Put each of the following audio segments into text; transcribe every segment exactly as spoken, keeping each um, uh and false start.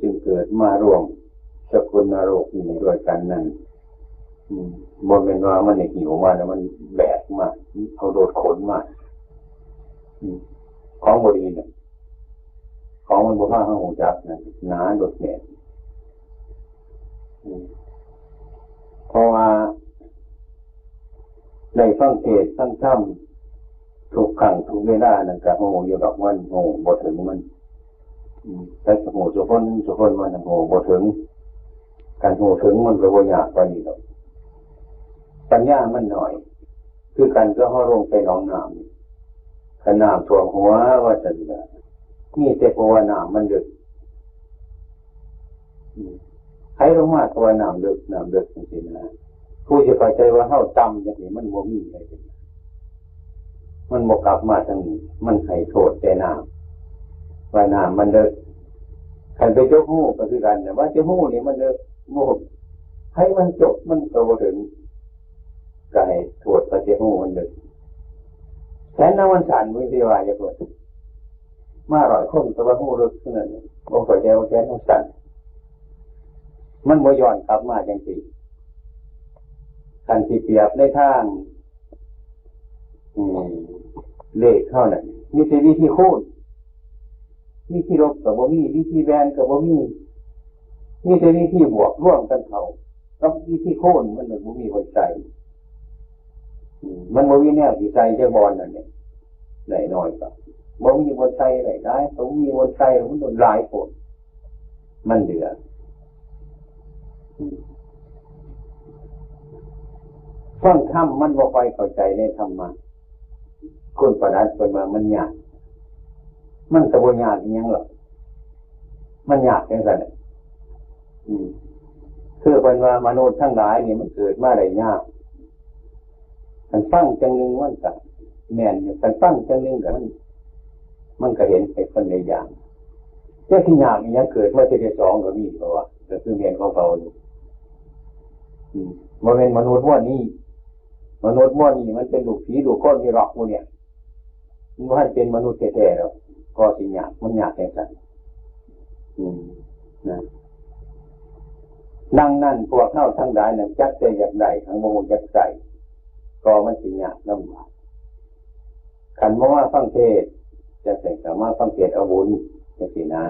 จึงเกิดมาร่วมสกลนรกอยู่ด้วยกันนั่น อืม บ่แม่นว่ามันได้หิวมาแล้วมันแบกมา เอารถขนมา อืม ของบ่ดีน่ะ ของมันบ่พาเฮารู้จักนะ หนารถแบก อืม เพราะว่าได้ฟังเทศน์ฟังธรรมทุกครั้งทุกเวลานั่นก็รู้อยู่ดอก มันรู้บ่ถึงมัน อืม แต่ก็ฮู้ซุคนซุคน มันฮู้บ่ถึง คันฮู้ถึงมันก็บ่ยากปานนี้ดอก ปัญญามันน้อย คือกันกับเฮาลงไปหนองน้ำ คันน้ำท่วมหัวว่าซั่นน่ะ มีแต่เพราะว่าน้ำมันลึก อืม ไผลงมาก็ว่าน้ำลึก น้ำลึกจังซี่นะ ผู้สิเข้าใจว่าเฮาต่ำจังซี่มันบ่มีเลย มันบ่กลับมาทางนี้ มันให้โทษแต่น้ำ ว่าน้ำมันลึก คันไปจกฮูก็คือกันนะ ว่าจกฮูนี่มันลึก บ่ ให้มันจกมันก็บ่ถึง ก็ให้โทษว่าจกฮูมันลึก แขนนางมันสั่น มึงสิว่าจักคน มาร้อยคนก็ว่าฮูลึกเท่านั้น บ่เข้าใจว่าแขนนางสั่น มันบ่ย้อนกลับมาจังซี่ คันสิเปรียบในทาง อืม เลขเท่านั้น มีแต่วิธีคูณ วิธีลบก็บ่มี วิธีแบ่งก็บ่มี มีแต่วิธีบวกรวมกันเข้า กับวิธีคูณมันบ่มีบ่ใส่ อืม มันบ่มีแนวสิใส่จักบ่อนนั่นแหละ ได้น้อยก็บ่มีบ่ใส่ ได้หลายก็บ่มีบ่ใส่ มันหลายโพด มันเหลือ อืม ฟังธรรมมันบ่ค่อยเข้าใจในธรรมะ คุณปนัดเพิ่นว่ามันยาก มันก็บ่ยากอิหยังหรอก มันยากจังซั่นแหละ อืม คือเพิ่นว่ามนุษย์ทั้งหลายนี่มันเกิดมาได้ยาก คันฟังจั่งหนึ่งมันก็แม่นอยู่ คันฟังจั่งหนึ่งก็มัน มันก็เห็นเป็นคนละอย่าง จักสิยากอิหยัง เกิดมาเทื่อที่สองก็มี เพราะว่าก็คือแม่นของเขาอยู่ อืม บ่แม่นมนุษย์ม้วนนี้ มนุษย์ม้วนนี้มันเป็นลูกผีลูกคนอยู่หรอกหมู่เนี่ย มันบ่ทันเป็นมนุษย์แท้ๆดอก ก็สิยาก มันยากจังซั่น อืม นะ ดังนั้นพวกเฮาทั้งหลายนั้น จักแต่อยากได้ คันบ่ฮู้จักใช้ ก็มันสิยากลำบาก คันบ่มาฟังเทศน์ จังซั่นก็มาฟังเทศน์เอาบุญ จังซี่นะ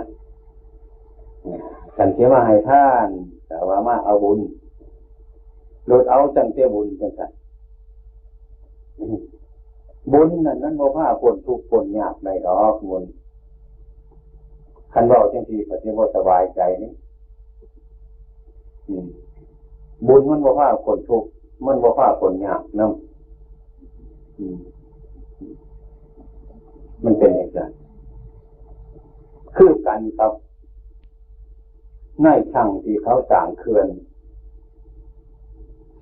คันสิมาให้ทาน ก็ว่ามาเอาบุญ โลดเอาตั้งแต่บุญจังซั่น บุญนั่นมันบ่พาพ้นทุกข์พ้นยากได้ดอก บุญ คันเว้าจังซี่ก็สิบ่สบายใจเด้ อืม บุญมันบ่พาพ้นทุกข์ มันบ่พาพ้นยากนำ อืม มันเป็นจังซั่น คือกันกับนายช่างที่เขาสร้างเขื่อน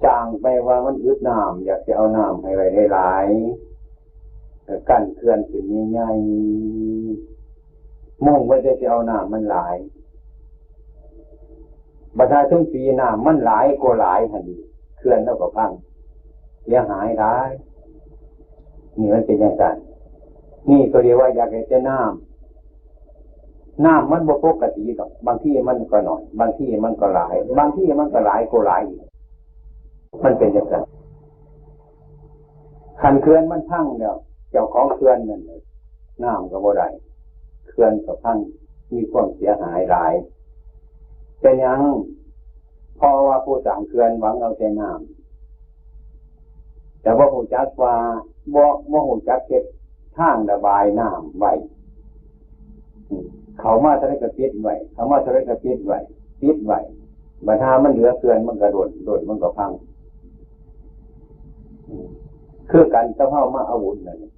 สร้างไปว่ามันอึดน้ำ อยากสิเอาน้ำให้ไว้หลายๆ ก็กั้นเขื่อนขึ้นใหญ่ๆ มุ่งไว้แต่สิเอาน้ำมันหลาย บัดหาถึงปีน้ำมันหลายกว่าหลายหั่น เขื่อนลาวก็พัง เสียหายหลาย นี่มันเป็นจังซั่น นี่ก็เรียกว่าอยากได้แต่น้ำ น้ำมันบ่ปกติดอก บางทีมันก็น้อย บางทีมันก็หลาย บางทีมันก็หลายกว่าหลายอีก มันเป็นจังซั่น คันเขื่อนมันพังแล้ว เจ้าของเขื่อนนั่นน่ะ น้ำก็บ่ได้ เขื่อนก็พัง มีความเสียหายหลาย เป็นหยัง เพราะว่าผู้สร้างเขื่อนหวังเอาแต่น้ำ แต่บ่ฮู้จักว่า บ่ บ่ฮู้จักเฮ็ดทางระบายน้ำไว้ อืม เข้ามาเท่าใดก็ปิดไว้ เข้ามาเท่าใดก็ปิดไว้ ปิดไว้ บัดหามันเหลือเขื่อนมันก็ล่น ล่นมันก็พัง อืม คือกันกับเฮามาเอาบุญนั่นแหละ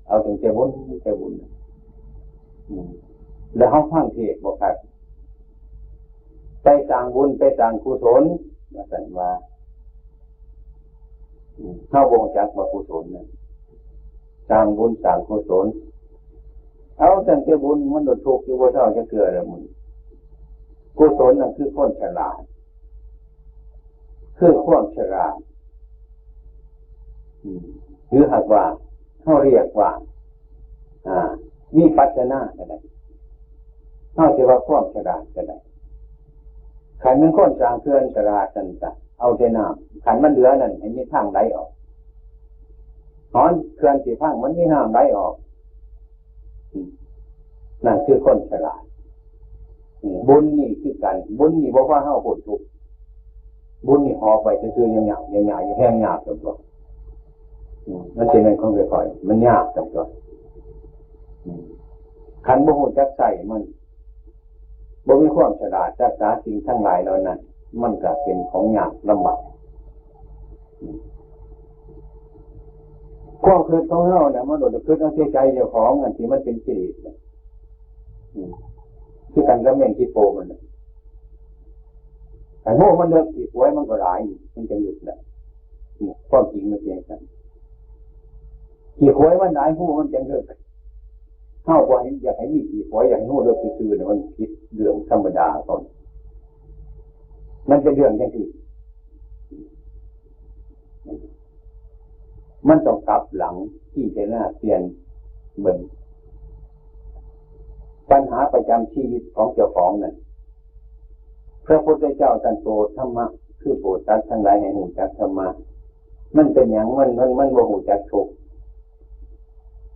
เอาตั้งแต่บุญ แต่บุญ อืม แล้วเฮาฟังเทศน์บ่คัก ไปสร้างบุญ ไปสร้างกุศล ว่าซั่นว่า อืม เฮาบ่รู้จักว่ากุศลนั่น สร้างบุญสร้างกุศล เอาตั้งแต่บุญมันโดนทุกข์อยู่บ่เซาจักเทื่อแล้ว มัน กุศลนั่นคือคนฉลาด คือความฉลาด อืม หรือหากว่าเฮาเรียกว่า อ่า วิปัสสนาก็ได้ เฮาสิว่าความฉลาดก็ได้ คันมันคนสร้างเขื่อนฉลาดนั่นก็เอาแต่น้ำ คันมันเหลือนั่นให้มีทางไหลออก หอนเขื่อนสิพังมันมีน้ำไหลออก อืม นั่นคือคนฉลาด อืม บุญนี่คือกัน บุญนี่บ่พาเฮาพ้นทุกข์ บุญนี่หอบไว้ซื่อๆ ยากๆ ยากๆ อยู่แฮงยากจนตัว อืม มันสิแม่นของค่อยๆ มันยากจนตัว อืม คันบ่ฮู้จักใช้มัน บ่มีความฉลาดรักษาสิ่งทั้งหลายเหล่านั้น มันก็เป็นของยากลำบาก ความคิดของเฮาเนี่ย มันโดดคิดเอาแต่ใจเจ้าของ อันที่มันเป็นกิเลสน่ะ อืม คือกันกับแมงขี้โปมันน่ะ อันโหมันเลิกขี้ขวยมันก็หลาย มันจังหยุดน่ะ นี่ความจริงมันเป็นจังซั่น ขี้ขวยมันหลาย โหมันจังเลิก เฮาบ่ให้ อยากให้มีขี้ขวย อยากให้โหเลิกซื่อๆ น่ะ มันผิดเรื่องธรรมดาก่อน มันเป็นเรื่องจังซี่ มันต้องกลับหลังพิจารณาเปลี่ยนเบิ่ง ปัญหาประจำชีวิตของเจ้าของนั่น พระพุทธเจ้าท่านโปรดธรรมะ คือโปรดสัตว์ทั้งหลายให้รู้จักธรรมะ มันเป็นหยัง มัน มัน มันบ่รู้จักทุกข์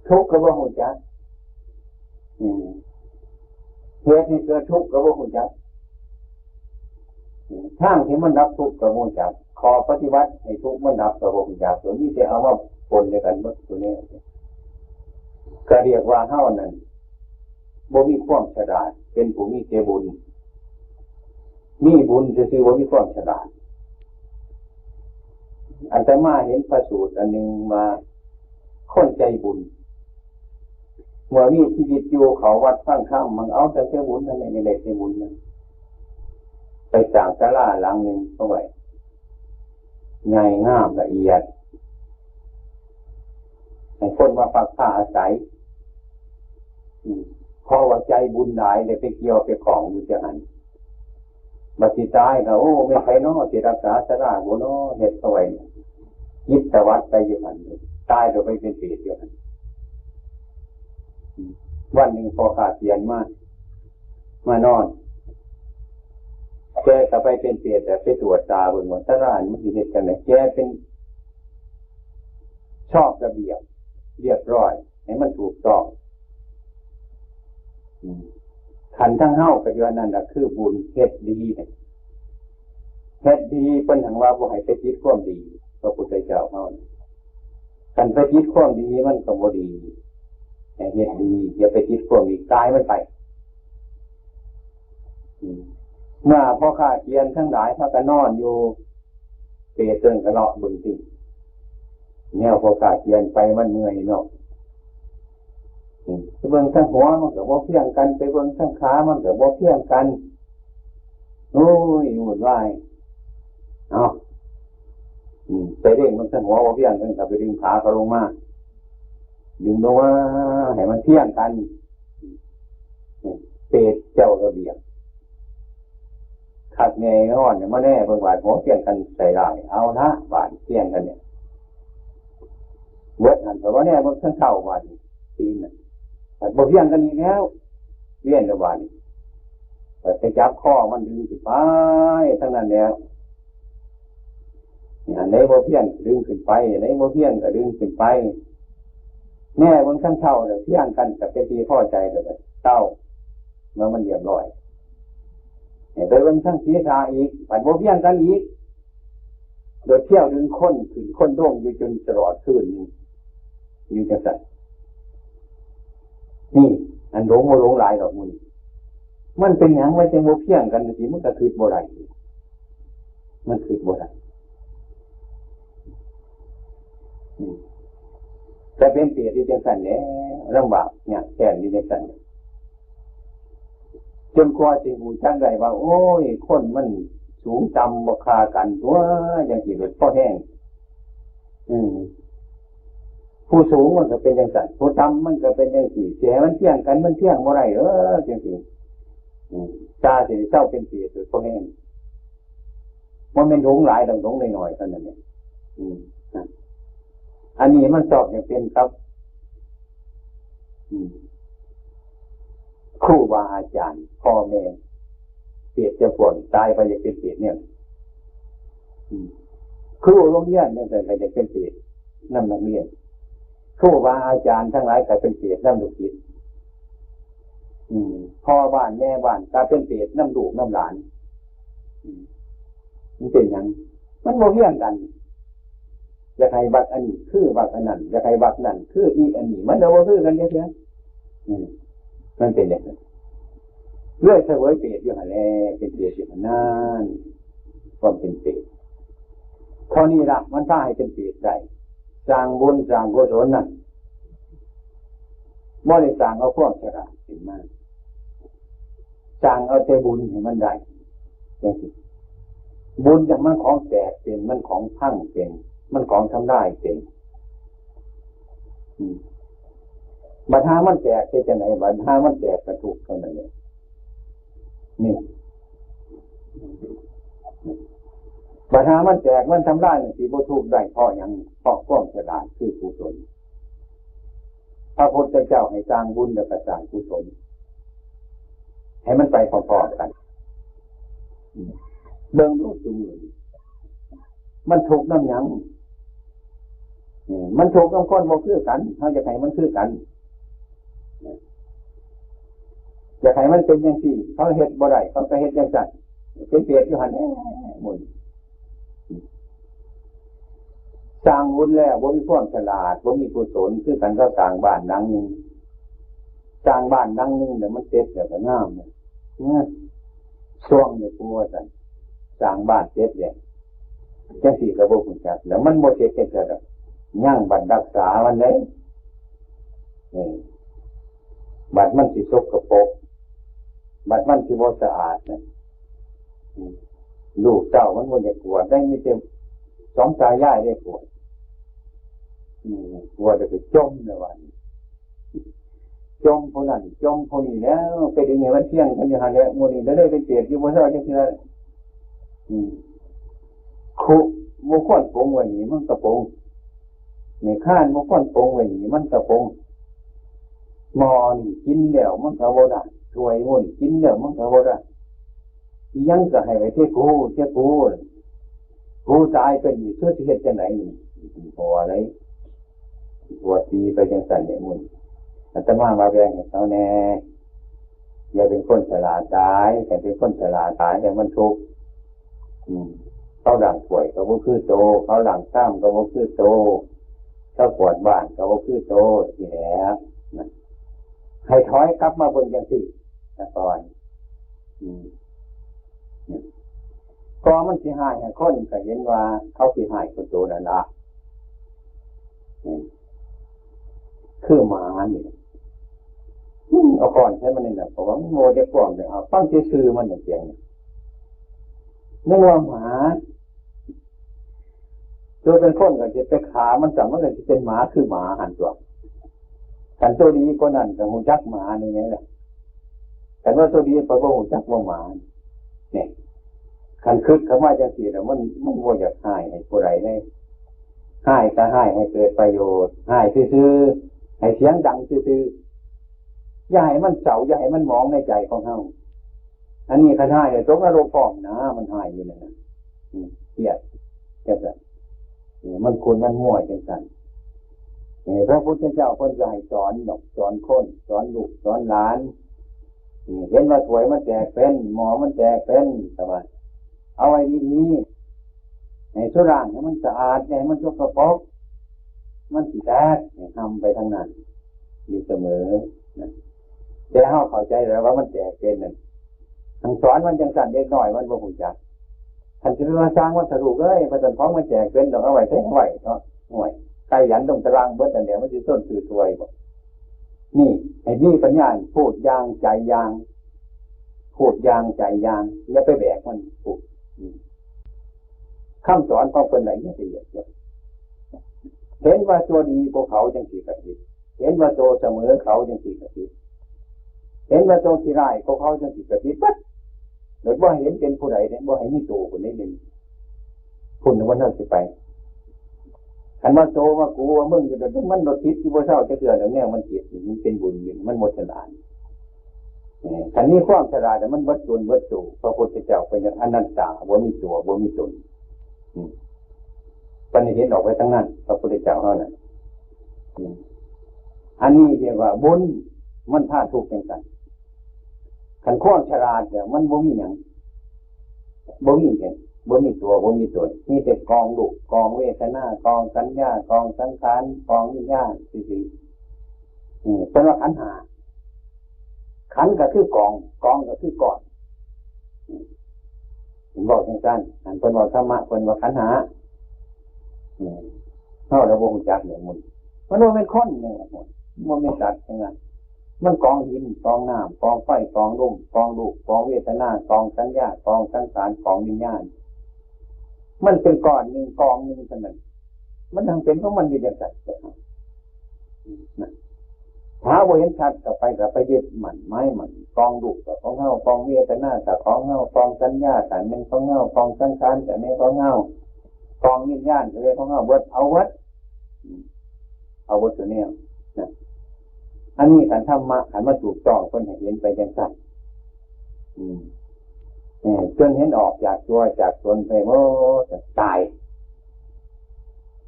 ทุกข์ก็บ่รู้จัก อืม เหตุให้เกิดทุกข์ก็บ่รู้จัก อืม ทางที่มันดับทุกข์ก็บ่รู้จัก ข้อปฏิบัติให้ทุกข์มันดับก็บ่รู้จัก ตัวนี้จะเอามาปนด้วยกันหมดตัวนี้ ก็เรียกว่าเฮานั่นบ่มีความฉลาด เป็นผู้มีแต่บุญ มีบุญซื่อๆ บ่มีความฉลาด อาตมาเห็นพระสูตรอันหนึ่งว่า คนใจบุญ เมื่อมีชีวิตอยู่เข้าวัดฟังธรรม มันเอาแต่ใจบุญนั่นแหละ นี่แหละใจบุญนั่น ไปสร้างศาลาหลังหนึ่งเอาไว้ ใหญ่งามละเอียด ให้คนมาพักผ้าอาศัย อืม เพราะว่าใจบุญหลายเลยไปเกี่ยวไปของอยู่จังหั้น บัดสิตายก็ โอ้ แม่นไผน้อสิรักษาศาลาบ่น้อ เฮ็ดเอาไว้ กิจวัตรไปอยู่หั่น ตายก็ไปเป็นเปรตอยู่หั่น อืม วันหนึ่งพ่อข้าเตียนมา มานอน แกก็ไปเป็นเปรต แต่ไปตรวจตาเบิ่งว่าศาลานี่มันสิเฮ็ดจังได๋ แกเป็น ชอบระเบียบ เรียบร้อย ให้มันถูกต้อง อืม คันทั้งเฮาก็อยู่อันนั้นล่ะ คือบุญเฮ็ดดีน่ะ เฮ็ดดีเพิ่นหังว่าบ่ให้ไปติดความดี พระพุทธเจ้าเฮาน่ะ คันไปติดความดีมันก็บ่ดี ให้เฮ็ดดี อย่าไปติดความดี ตายมันไป อืม เมื่อพ่อข้าเตียนทั้งหลายพากันนอนอยู่ เปรตเพิ่นก็เลาะเบิ่งติ แนวพ่อข้าเตียนไปมันเมื่อยเนาะ อืม ไปเบิ่งทางหัวมันก็บ่เพียงกัน ไปเบิ่งทางขามันก็บ่เพียงกัน โอ้ย วุ่นวาย เอ้า อืม ไปเบิ่งมันทางหัวบ่เพียงกัน ก็ไปดึงขาเขาลงมา ดึงลงมาให้มันเพียงกัน เปรตเจ้าระเบียบ คักแน่นอนเนี่ย มาแน่เบิ่งบาดหัวเพียงกันใส่ได้ เอาละบาดเพียงกันเนี่ย เบิดหันไปว่าแน่เบิ่งทั้งเท่าบาดนี่ ตีนน่ะ บาดบ่เพียงกันอีกแล้ว เวียนแล้วบาดนี่ บาดไปจับคอมันดึงขึ้นไป ทั้งนั้นแล้ว อันไหนบ่เพียงก็ดึงขึ้นไป อันไหนบ่เพียงก็ดึงขึ้นไป แน่เบิ่งทั้งเท่าเนี่ย เพียงกันก็เป็นที่พอใจแล้วก็เท่า เมื่อมันเรียบร้อย ให้ไปเบิ่งทั้งศีรษะอีก บัดบ่เพียงกันอีก โดยเที่ยวดึงคนขึ้นคนลงอยู่จนตลอดคืนหนึ่ง อยู่จังซั่น นี่ อันหลงบ่หลงหลายดอกมื้อนี้ มันเป็นหยังว่าจังบ่เพียงกันจังซี่ มันก็คิดบ่ได้ มันคิดบ่ได้ อืม แต่เป็นเปรตอยู่จังซั่นแหละ ลำบากยากแค้นอยู่จังซั่น จนกว่าสิรู้จักได้ว่า โอ้ย คนมันสูงต่ำบ่ค่ากันตั๊ว จังซี่ พอแฮง อืม ผู้สูงมันก็เป็นจังซั่น ผู้ต่ำมันก็เป็นจังซี่ สิให้มันเที่ยงกัน มันเที่ยงบ่ได้ เออ จังซี่ อืม ตาสิเศร้าเป็นเปรต พอแฮง บ่แม่นหลงหลายดอก หลงน้อยๆ เท่านั้นเอง อืม นะ อันนี้มันสอบอย่างเป็นครับ อืม ครูบาอาจารย์ พ่อแม่ เปรตจะพวกตายไปอยากเป็นเปรตเนี่ย อืม ครูโรงเรียนจังซั่นก็อยากเป็นเปรตนำนักเรียน ครูบาอาจารย์ทั้งหลายก็เป็นเปรตนำลูกศิษย์ อืม พ่อบ้านแม่บ้านก็เป็นเปรตนำลูกนำหลาน อืม มันเป็นหยัง มันบ่เรียงกัน อยากให้วัดอันนี้คือวัดอันนั้น อยากให้วัดนั้นคืออีอันนี้ มันก็บ่คือกันจักเทื่อ อืม มันเป็นอย่างนั้น เรื่อยเสวยเปรตอยู่หั่นแหละ เป็นเปรตอยู่หั่นนั่น ความเป็นเปรต เท่านี้ละ มันพาให้เป็นเปรตได้ สร้างบุญสร้างกุศลนั่น บ่ได้สร้างเอาความฉลาดขึ้นมา สร้างเอาแต่บุญให้มันได้ จังซี้ บุญจั่งมันของแตกเป็น มันของพังเป็น มันของทำลายเป็น อืม บัดหามันแตกเป็นจังได๋ บัดหามันแตกก็ทุกข์เท่านั้นแหละ นี่ บัดหามันแตก มันทำลาย มันสิบ่ทุกข์ได้ เพราะหยัง เพราะความฉลาดคือกุศล พระพุทธเจ้าให้สร้างบุญแล้วก็สร้างกุศล ให้มันไปพร้อมๆกัน เบิ่งดูซุมื้อนี้ มันทุกข์นำหยัง เออ มันทุกข์นำคนบ่คือกัน เฮาอยากให้มันคือกัน อยากให้มันเป็นจังซี่ เขาเฮ็ดบ่ได้ เขาก็เฮ็ดจังซั่น เป็นเปรตอยู่หั่นแหละ หมู่นี้ สร้างบุญแล้วบ่มีความฉลาด บ่มีกุศล คือกันกับสร้างบ้านหลังหนึ่ง สร้างบ้านหลังหนึ่งเนี่ยมันเสร็จแล้วก็งามเนี่ย เนี่ย ช่วงเนี่ยกูว่าซั่น สร้างบ้านเสร็จแล้ว จังซี่ก็บ่รู้จัก แล้วมันบ่เสร็จจักเทื่อดอก ยังบัดรักษามันเด้ เออ บัดมันสิสกปรก บัดมันสิบ่สะอาดน่ะ อืม ลูกเต้ามันบ่อยากกวาดได้ มีแต่สองตายายได้กวาด อืม กวาดแล้วก็จ่มแล้วว่า จ่มผู้นั้นจ่มผู้นี้แล้ว ไปดึงให้มันเที่ยงกันอยู่หั่นแหละ หมู่นี้ก็เลยเป็นเปรตอยู่บ่เซาจักเทื่อ อืม คุบ่ควรปลงไว้นี่มันก็ปลง ไม้คานบ่ควรปลงไว้นี่มันก็ปลง หม้อนี่กินแล้วมันก็บ่ได้ ถ้วยหมู่นี่กินแล้วมันก็บ่ได้ อิหยังก็ให้ไว้แต่กู แต่กู กูตายไปนี่ เธอสิเฮ็ดจั่งใดนี่ บ่ว่าได๋ ปวดดีไปจั่งซั่นเนี่ยหมู่ อาตมาว่าแบ่งให้เขาแหน่ อย่าเป็นคนฉลาดหลาย ถ้าเป็นคนฉลาดหลายแล้วมันทุกข์ อืม เขาล้างถ้วยก็บ่คือโต เขาล้างชามก็บ่คือโต เขากวาดบ้านก็บ่คือโต ซี้แหละ นะ ให้ถอยกลับมาเบิ่งจั่งซี้ ซะก่อน อืม ก็มันสิฮ้ายให้คนก็เห็นว่าเขาสิฮ้ายกว่าโตนั่นล่ะ อืม คือหมานี่ อืม เอาค้อนใส่มันนี่แหละ เพราะว่ามันโง่จะกว้างเลย เอาฟังซื่อๆมันน่ะเสียงนี่ นึกว่าหมา ตัวเป็นคนก็สิไปฆ่ามันซะ มันก็สิเป็นหมาคือหมาหั่นตั่ว คันตัวดีกว่านั้นก็ฮู้จักหมานี่แหละ คันว่าตัวดีไปบ่ฮู้จักว่าหมา นี่ คันคิดเข้ามาจั่งซี้แล้วมัน มันบ่อยากฮ้ายให้ผู้ใดเลย ฮ้ายก็ฮ้ายให้เกิดประโยชน์ ฮ้ายซื่อๆ ให้เสียงดังซื่อๆ อย่าให้มันเศร้า อย่าให้มันหมองในใจของเฮา อันนี้คันฮ้ายเนี่ยตกนรกพร้อมนะ มันฮ้ายอยู่นั่นน่ะ อืม เครียด จั่งซั่น นี่ มันควรมันมั่วจั่งซั่น นี่ พระพุทธเจ้าเพิ่นก็ให้สอนดอก สอนคน สอนลูก สอนหลาน นี่ เห็นว่าถ้วยมันแตกเป็น หม้อมันแตกเป็น แต่ว่า เอาไว้ดีๆ ให้สุร่างให้มันสะอาด อย่าให้มันสกปรก มันสิแตก ให้ทำไปทางนั้น อยู่เสมอนะ แต่เฮาเข้าใจแล้วว่ามันแตกเป็นนั่น คันสอนมันจั่งซั่น เด็กน้อยมันบ่ฮู้จัก คันสิไปว่าซ่างมันเถาะลูกเอ้ย ว่าซั่น ของมันแตกเป็นดอก เอาไว้ใส่ไว้เนาะ โอ้ย ไก่หยันลงตารางเบิดนั่นแหละ มันสิซนซื้อถ้วยบ่ นี่ ให้มีปัญญา พูดอย่างใจอย่าง พูดอย่างใจอย่าง อย่าไปแบกมัน พูด อืม คำสอนของเพิ่นละเอียดละเอียด เห็นว่าตัวดีกว่าเขาจั่งซี้ก็ผิด เห็นว่าตัวเสมอเขาจั่งซี้ก็ผิด เห็นว่าตัวขี้ร้ายกว่าเขาจั่งซี้ก็ผิดเบิด โดยบ่เห็นเป็นผู้ใดเนี่ย บ่ให้มีตัวคนใดเลย พุ่นว่านั่นสิไป คันว่าโตว่ากูว่ามึงอยู่ แต่มันบ่ผิด อยู่บ่เศร้าจักเทื่อ แล้วแนวมันผิด มันเป็นบุญอยู่ มันบ่ฉลาด เออ คันมีความฉลาดน่ะ มันเบิดตนเบิดตัว พระพุทธเจ้าเป็นอนัตตา บ่มีตัว บ่มีตน อืม เพิ่นเห็นออกไปทางนั้น พระพุทธเจ้าเฮานั่น อืม อันนี้เรียกว่าบุญ มันพาทุกข์จังซั่น คันความฉลาดเนี่ย มันบ่มีหยัง บ่มีเห็น บ่มีตัว บ่มีตน มีแต่กองรูป กองเวทนา กองสัญญา กองสังขาร กองวิญญาณซื่อๆ นี่เพิ่นว่าขันธ์ห้า ขันธ์ก็คือกอง กองก็คือก้อน อืม เพิ่นเว้าจังซั่น อันเพิ่นเว้าธรรมะ เพิ่นว่าขันธ์ห้า อืม เฮาละบ่ฮู้จักเรื่องมัน มันบ่แม่นคนจังว่า มันบ่แม่นสัตว์จังว่า มันกองดิน กองน้ำ กองไฟ กองลม กองรูป กองเวทนา กองสัญญา กองสังขาร กองวิญญาณ มันเป็นก้อนหนึ่ง กองหนึ่งเท่านั้น มันยังเป็นของมันอยู่จังซั่น นะ ถ้าบ่เห็นชัดก็ไป ก็ไปยึดมั่นหมายมั่น กองรูปก็ของเฮา กองเวทนาก็ของเฮา กองสัญญาก็แม่นของเฮา กองสังขารก็แม่นของเฮา กองวิญญาณก็แม่นของเฮา เบิด เอาเบิด อืม เอาเบิดซุแนว นะ อันนี้คันธรรมะ คันมาถูกต้อง เพิ่นให้เห็นไปจังซั่น อืม เออ จนเห็นออกจากตัวจากตนไปหมด ตาย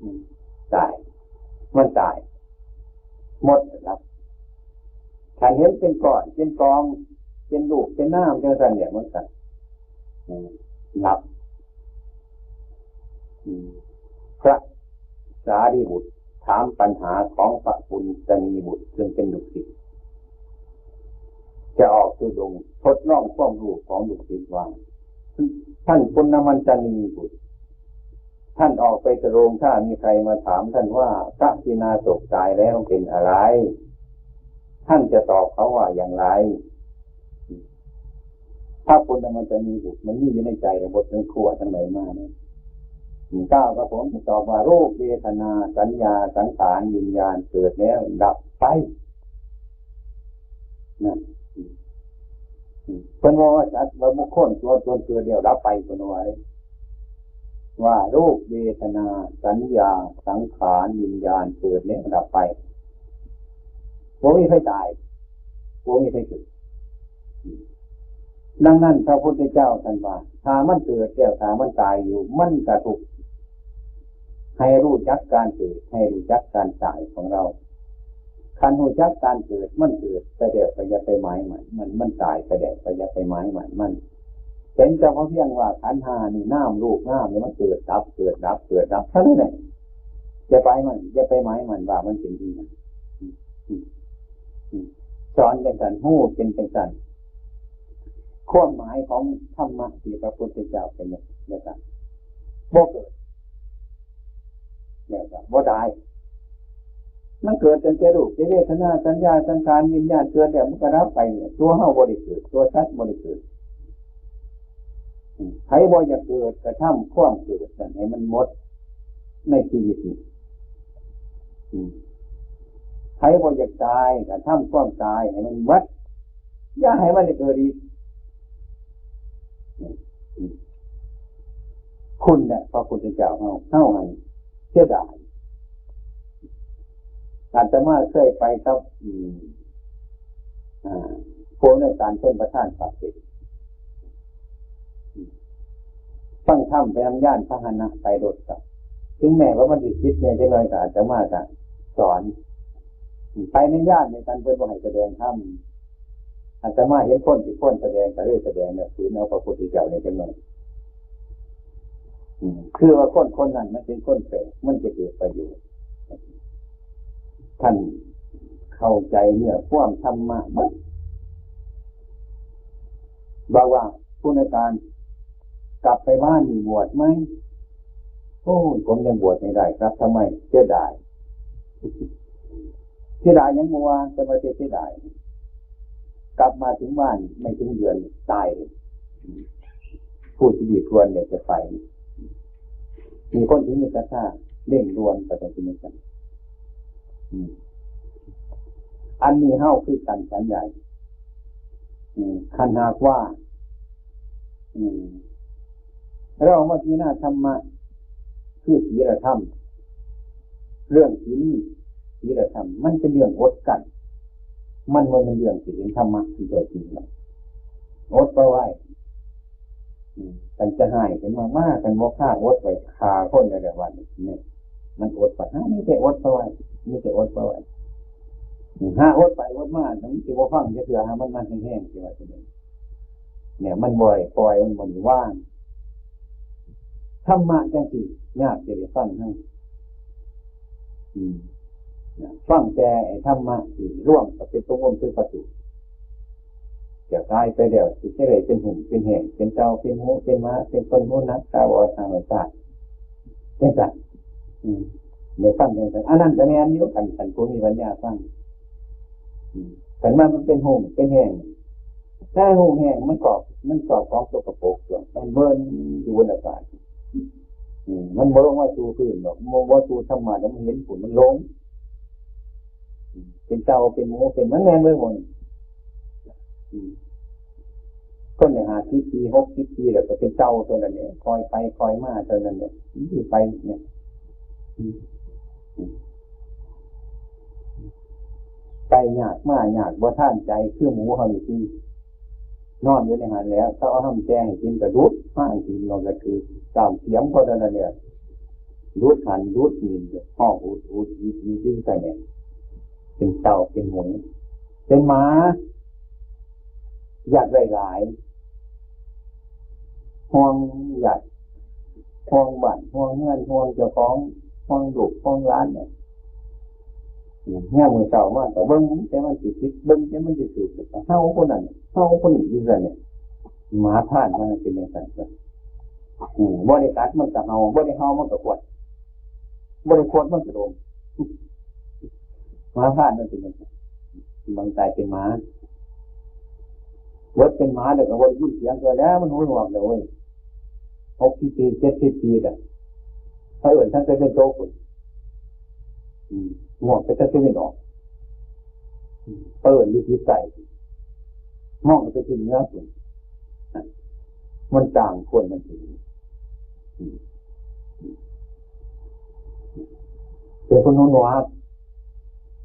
อืม ตาย มันตาย หมดแล้ว คันเห็นเป็นก้อน เป็นกอง เป็นรูป เป็นนามจังซั่นเนี่ย มันก็ อืม หลับ อืม พระสารีบุตรถามปัญหาของพระปุณณมัญจนีบุตร ซึ่งเป็นลูกศิษย์ จะออกธุดงค์ ทดลองความรู้ของลูกศิษย์ว่า ท่านปุณณมัญจนีบุตร ท่านออกไปตรง ถ้ามีใครมาถามท่านว่าพระกินาสกตายแล้วเป็นอะไร ท่านจะตอบเขาว่าอย่างไร พระปุณณมัญจนีบุตร มันมีอยู่ในใจ แล้วบททั้งขั้วทั้งไหนมาเนี่ย ก้าวกับผมจะตอบว่า รูป เวทนา สัญญา สังขาร วิญญาณ เกิดแล้วดับไป นั่น เพิ่นว่าสัตว์ว่าบุคคลตัวตนเกิดแล้วดับไป เพิ่นว่า ว่ารูป เวทนา สัญญา สังขาร วิญญาณ เกิดแล้วดับไป บ่มีไผตาย บ่มีไผเกิด ดังนั้นพระพุทธเจ้าท่านว่า ถ้ามันเกิดแล้ว ถ้ามันตายอยู่ มันก็ทุกข์ ให้รู้จักการเกิด ให้รู้จักการตายของเรา คันรู้จักการเกิด มันเกิดไปแล้วก็อย่าไปหมายมัน มัน มันตายไปแล้วก็อย่าไปหมายมัน มัน เห็นแต่ว่าเพียงว่าขันธ์ห้านี่ นามรูปนามนี่มันเกิดดับ เกิดดับ เกิดดับ เท่านั้นแหละ อย่าไปมัน อย่าไปหมายมันว่ามันเป็นอีหยัง อืม อืม อืม สอนจังซั่น ฮู้เป็นจังซั่น ความหมายของธรรมะที่พระพุทธเจ้าเป็นจังซั่น บ่เกิด แล้วก็บ่ตาย มันเกิดตั้งแต่รูป แต่เวทนา สัญญา สังขาร วิญญาณ เกิดแล้วมันก็ดับไป ตัวเฮาบ่ได้เกิด ตัวสัตว์บ่ได้เกิด อืม ไผบ่อยากเกิด กระทำความเกิดนั่นให้มันหมดในชีวิตนี้ อืม ไผบ่อยากตาย กระทำความตายให้มันหมด อย่าให้มันได้เกิดอีก อืม อืม คุณน่ะ พระพุทธเจ้าเฮา เฮาหั่นเสียดาย อาตมาเคยไปกับ อืม อ่า พวกในการชนประทานปากเกร็ด ฟังธรรมไปนำยานพาหนะไปรถครับ ถึงแม้ว่ามันสิผิดเนี่ยจักหน่อยก็อาตมาก็สอน ไปในยานเดียวกันเพิ่นบ่ให้แสดงธรรม อาตมาเห็นคนที่ควรแสดงก็เลยแสดง เนี่ย ฝืนเอาพระพุทธเจ้าเนี่ยจักหน่อย อืม คือว่าคนคนนั้นมันเป็นคนแปลก มันจะเกิดประโยชน์ ท่านเข้าใจเนื้อความธรรมะหมด บอกว่า คุณอาจารย์ กลับไปบ้านนี่บวชไหม โอ้ย ผมยังบวชไม่ได้ครับ ทำไม เสียดาย เสียดายหยังบ่ว่า แต่ว่าเสียดาย กลับมาถึงบ้านไม่ถึงเดือนตายเลย ผู้ที่ดีควรเนี่ยจะไป มีคนที่มีศรัทธาเร่งด่วนไปตรงที่นี่กัน อืม อันนี้เฮาคือกันฉันใด อืม คันหากว่า อืม เรามาพิจารณาธรรมะ คือศีลธรรม เรื่องศีล ศีลธรรม มันเป็นเรื่องอดกั้น มันบ่แม่นเรื่องสิเห็นธรรมะที่แท้จริงหรอก อดบ่ไหว อืม คันจะฮ้ายขึ้นมา มา คันบ่ฆ่าอดไว้ ฆ่าคนแล้ว บัดนี้ นี่ มันอดบ่ หามีแต่อดบ่ไหว มีแต่อดบ่ไหว อืม หาอดไปอดมา มันสิบ่ฟังจักเทื่อ หามันมาแฮงๆ สิว่าจั่งใด เนี่ย มันบ่ได้ปล่อย มันบ่ได้วาง ธรรมะจั่งซี้ ยากจะได้ฟังเฮา อืม นะ ฟังแต่ไอ้ธรรมะที่รวมก็เป็นตัววงคือประตู จะตายไปแล้วสิจะได้เป็นหุ่นเป็นแห่ง เป็นเต่า เป็นหมู เป็นหมา เป็นคนหูหนัก ตาบอด ตาหน่อย ตาจั่งซั่น อืม ได้ฟังจั่งซั่น อันนั้นก็แม่นอยู่ คัน คันผู้มีปัญญาฟัง อืม คันว่ามันเป็นหุ่นเป็นแห่ง แต่หุ่นแห่งมันกอบ มันกอบของสกปรกตัว มันเบิ่นอยู่บนอากาศ อืม มันบ่ลงมาสู่พื้นดอก บ่ บ่สู่ธรรมะดอก มันเห็นฝุ่น มันหลง อืม เป็นเต่า เป็นหมู เป็น มันแม่นเบิดหมด อืม คนได้ห้าสิบปี หกสิบปี แล้วก็เป็นเต่าเท่านั้นแหละ คอยไปคอยมาเท่านั้นแหละ มันสิไปเนี่ย อืม อืม ไปยากมายาก บ่ทันใจ คือหมูเฮานี่ติ นอนอยู่ในหั้นแหล้ว เขาเอาหำแกงให้กินก็ดุด มาให้กิน นอนก็คือ ตามเสียงเขาเท่านั้นแหละ ดุดหั้นดุดนี่ ฮ้องอุดอุดอิดอิดอิดไปเนี่ย เป็นเต่าเป็นหมู เป็นหมา อยากได้หลาย ห่วงญาติ ห่วงบ้าน ห่วงเฮือน ห่วงเจ้าของ ห่วงลูก ห่วงหลานเนี่ย อืม ยามมื้อเช้ามาก็เบิ่งแต่มันสิผิด เบิ่งแต่มันสิถูก ก็เห่าคนนั้น เห่าคนนี้อยู่ซั่นเนี่ย หมาพรานมันเป็นจั่งซั่น อืม บ่ได้กัดมันก็เห่า บ่ได้เห่ามันก็ขวด บ่ได้ขวดมันก็ดม หมาพรานมันเป็นจั่งซั่น บางตายเป็นหมา เบิดเป็นหมาแล้วก็บ่ได้ยินเสียงเทื่อแล้ว มันหูหนวกแล้วเว้ย หกสิบปี เจ็ดสิบปีแล้ว เขาเอิ้นทั้งแต่เป็นโตพุ้น อืม หนวกไปแต่ตะวันออก อืม เขาเอิ้นอยู่ทิศใต้ มองไปทิศเหนือพุ้น มันต่างคนมันสิ อืม เป็นคนหูหนวก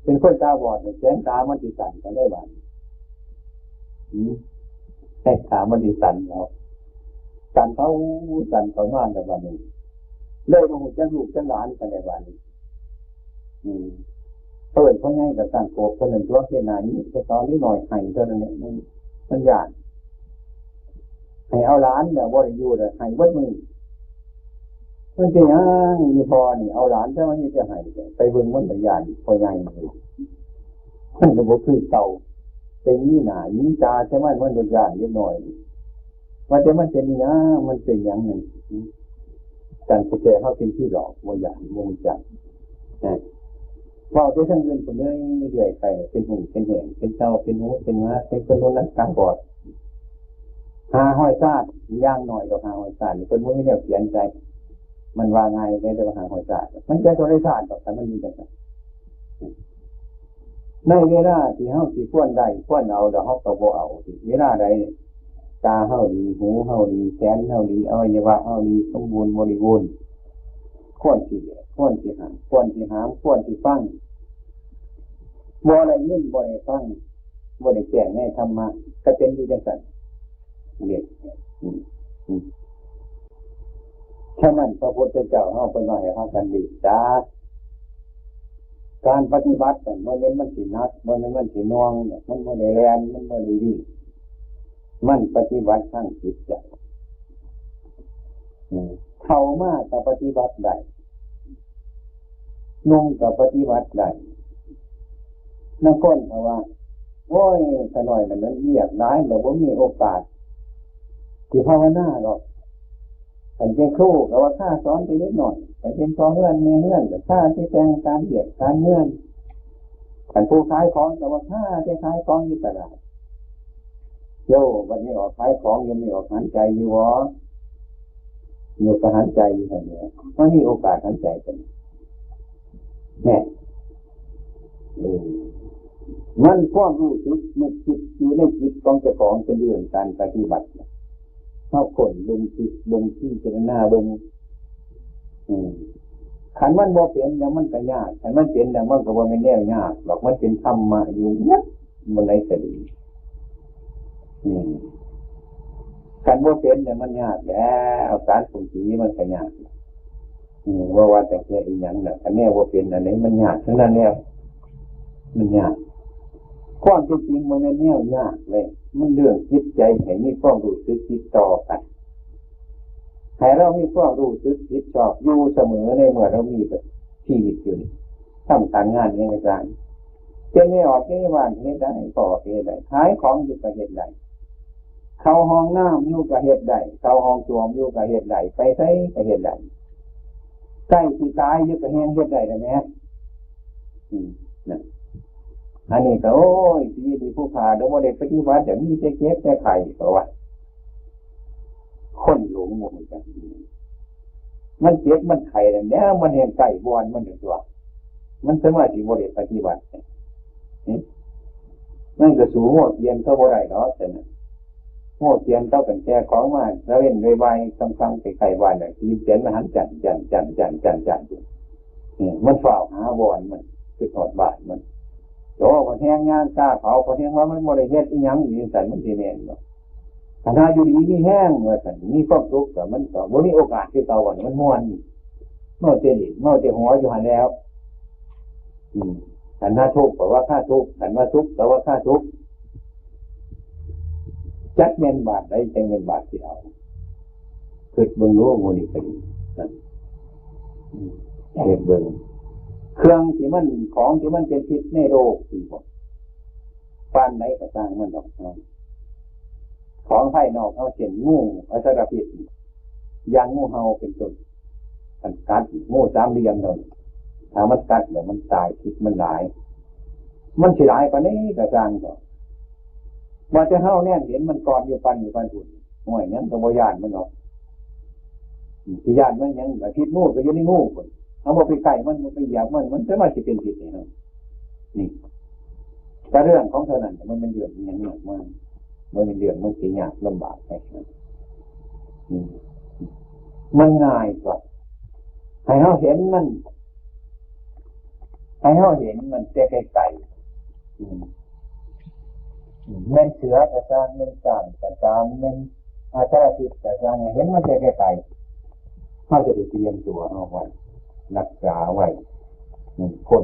เป็นคนตาบอดเนี่ย แสงตามันสิสั้นก็ได้บาดนี้ อืม แสงตามันสิสั้นแล้ว สั้นเข้า สั้นเข้ามาแล้วบาดนี้ เลยบ่ฮู้จักลูกจักหลานกันแล้วบาดนี้ อืม เพิ่นพ่อใหญ่ก็ตั้งโกรธเพิ่นนั่นตัว เฮ็ดหน้านี้แต่ตอนนี้หน่อยให้เท่านั้นเนี่ย มัน มันย้าน ให้เอาหลานเนี่ยบ่ได้อยู่เลย ให้เบิดมื้อ มันเป็นหยังอีพ่อนี่ เอาหลานแต่ว่ามีแต่ให้ ไปเบิ่งมันก็ย้านพ่อใหญ่อยู่ มันก็บ่คือเก่า เป็นหนี้หน้าหนี้ตา แต่มัน มันก็ย้านเล็กน้อย ว่าแต่มันเป็นหยัง มันเป็นหยังนั่น จั่งผู้แก่เฮาเป็นที่หลอก บ่ย้าน บ่รู้จัก นะ เว้าแต่ทางอื่นพุ้นเรื่อยๆไป เป็นหงเป็นแหง เป็นเต่า เป็นหมู เป็นหมา เป็นคนโดนนักตาบอด ห้าร้อยชาติ อย่างน้อยดอกห้าร้อยชาตินี่ เพิ่นบ่มีแนวเขียนใส่ มันว่าง่ายได้แต่ว่าห้าร้อยชาติ มันจะเท่าใดชาติดอก ถ้ามันมีจั่งซั่น ในเวลาที่เฮาสิควรได้ควรเอา แล้วเฮาก็บ่เอา เวลาใดตาเฮาดี หูเฮาดี แขนเฮาดี อวัยวะเฮาดี สมบูรณ์บริบูรณ์ ควรสิเลือก ควรสิหัน ควรสิหาม ควรสิฟัง บ่ได้ยิน บ่ได้ฟัง บ่ได้แจ้งในธรรมะ ก็เป็นอยู่จั่งซั่น เนี่ย อืม อืม ฉะนั้นพระพุทธเจ้าเฮาเพิ่นว่าให้พากันรีบสา การปฏิบัตินั่นบ่แม่นมันสิหนัก บ่แม่นมันสิหน่วง มันบ่ได้แล่น มันบ่ได้วิ่ง มันปฏิบัติทางจิตใจ อืม เฒ่ามาก็ปฏิบัติได้ หนุ่มก็ปฏิบัติได้ บางคนเขาว่า โอ้ย ข้าน้อยนั่นมันเวียกหลาย แล้วบ่มีโอกาสสิภาวนาดอก คันเป็นครูก็ว่าข้าสอนแต่เด็กน้อย คันเป็นพ่อเฮือนแม่เฮือนก็ข้าสิแต่งการเวียกการเฮือน คันผู้ขายของก็ว่าข้าแต่ขายของอยู่ตลาด โย่ บัดนี้ออกขายของ ยังมีออกหันใจอยู่บ่ อยู่ก็หันใจอยู่หั่นแหละ มันมีโอกาสหันใจกัน แน่ เออ มันความรู้สึกนึกคิดอยู่ในจิตของเจ้าของเป็นเรื่องการปฏิบัติ เฮาค้นเบิ่ง คิดเบิ่ง พิจารณาเบิ่ง อืม คันมันบ่เป็นแล้วมันก็ยาก คันมันเป็นแล้วมันก็บ่แม่นแนวยากดอก มันเป็นธรรมะอยู่หมด มันไหนก็ดี อืม คันบ่เป็นเนี่ยมันยากแหล้ว การปรุงสีมันก็ยาก อืม ว่าว่าแต่แค่อีหยังน่ะ คันแนวบ่เป็นอันไหนมันยากทั้งนั้นแล้ว มันยาก ความจริงมันแม่นแนวยากเลย มันเรื่องจิตใจให้มีความรู้สึกติดต่อกัน ให้เรามีความรู้สึกผิดชอบอยู่เสมอในเมื่อเรามีชีวิตอยู่นี่ ทำการงานอิหยังก็ตาม เฮ็ดในออฟฟิศในบ้านเฮ็ดได้ ก็ออกเฮ็ดได้ ขายของอยู่ก็เฮ็ดได้ เข้าห้องน้ำอยู่ก็เฮ็ดได้ เข้าห้องส้วมอยู่ก็เฮ็ดได้ ไปไสก็เฮ็ดได้ ใกล้สิตายอยู่ก็แฮงเฮ็ดได้แล้วแหม อืม นะ อันนี้ก็ โอ้ย สิดีผู้ข้าเด้อ บ่ได้ปฏิบัติ แต่มีแต่เจ็บแต่ไข้ เพราะว่า คนหลงบ่รู้จัก มันเจ็บมันไข้นั่นแหละ มันแฮงใกล้บ่อนมันนั่นตั๊ว มันสามารถสิบ่ได้ปฏิบัติ นี่ มันก็สู้งัวเกียนเขาบ่ได้ดอก แต่นะ งัวเกียนเขากันแก่ของมา แล้วเว้นไวๆ ค่ำๆ ไปใกล้บ้านน่ะ ตีนเตียนมาหันจั่นจั่นจั่นจั่นจั่นจั่นอยู่ นี่ มันฟ้าวหาบ่อนมัน คือทอดบ้านมัน โอ้ ก็แฮงย่างกล้าเผา ก็แฮงว่ามันบ่ได้เฮ็ดอีหยังอีหยังซั่น มันสิแม่นบ่ คันหาอยู่ดีมีแฮงว่าซั่น มีความสุขก็มันก็บ่มีโอกาสคือเก่า มันม่วน เมาแต่เล่น เมาแต่หัวอยู่หั่นแหล้ว อืม คันหาทุกข์ก็ว่าข้าทุกข์ คันว่าสุขก็ว่าข้าสุข จักแม่นบาทใดจังแม่นบาทที่เอา คิดเบิ่งดู หมู่นี้ก็ดีนะ อืม คิดเบิ่ง เครื่องที่มัน ของที่มันเป็นพิษในโลกนี่บ่ ปานใดก็ช่างมันดอกเนาะ ของภายนอกเฮา เช่น งู อสรพิษ อย่างงูเห่าเป็นต้น มันกัด งูสามเหลี่ยมนั่น ถ้ามันกัดแล้วมันตาย พิษมันหลาย มันสิหลายปานใดก็ช่างดอก ว่าแต่เฮาแนมเห็นมันก่อนอยู่ ปานอยู่ปานพุ้น โอ้ย หยังก็บ่ย้านมันดอก สิย้านมันหยังล่ะ พิษงูก็อยู่ในงูพุ้น เฮาบ่ไปใกล้มัน บ่ไปเหยียบมัน มันจะมาสิเป็นพิษให้เฮา นี่ แต่เรื่องของเท่านั้น มันเป็นเรื่องอิหยังมากมาย มันเป็นเรื่องมันสิยากลำบากไปนะ อืม มันง่ายกว่า ให้เฮาเห็นมัน ให้เฮาเห็นมันแต่ไกลๆ อืม แม่นเสือก็ตาม แม่นช้างก็ตาม แม่นอสรพิษก็ตาม เห็นมันแต่ไกลๆ เฮาจะได้เตรียมตัวเฮาไว้ รักษาไว้ อืม พ้น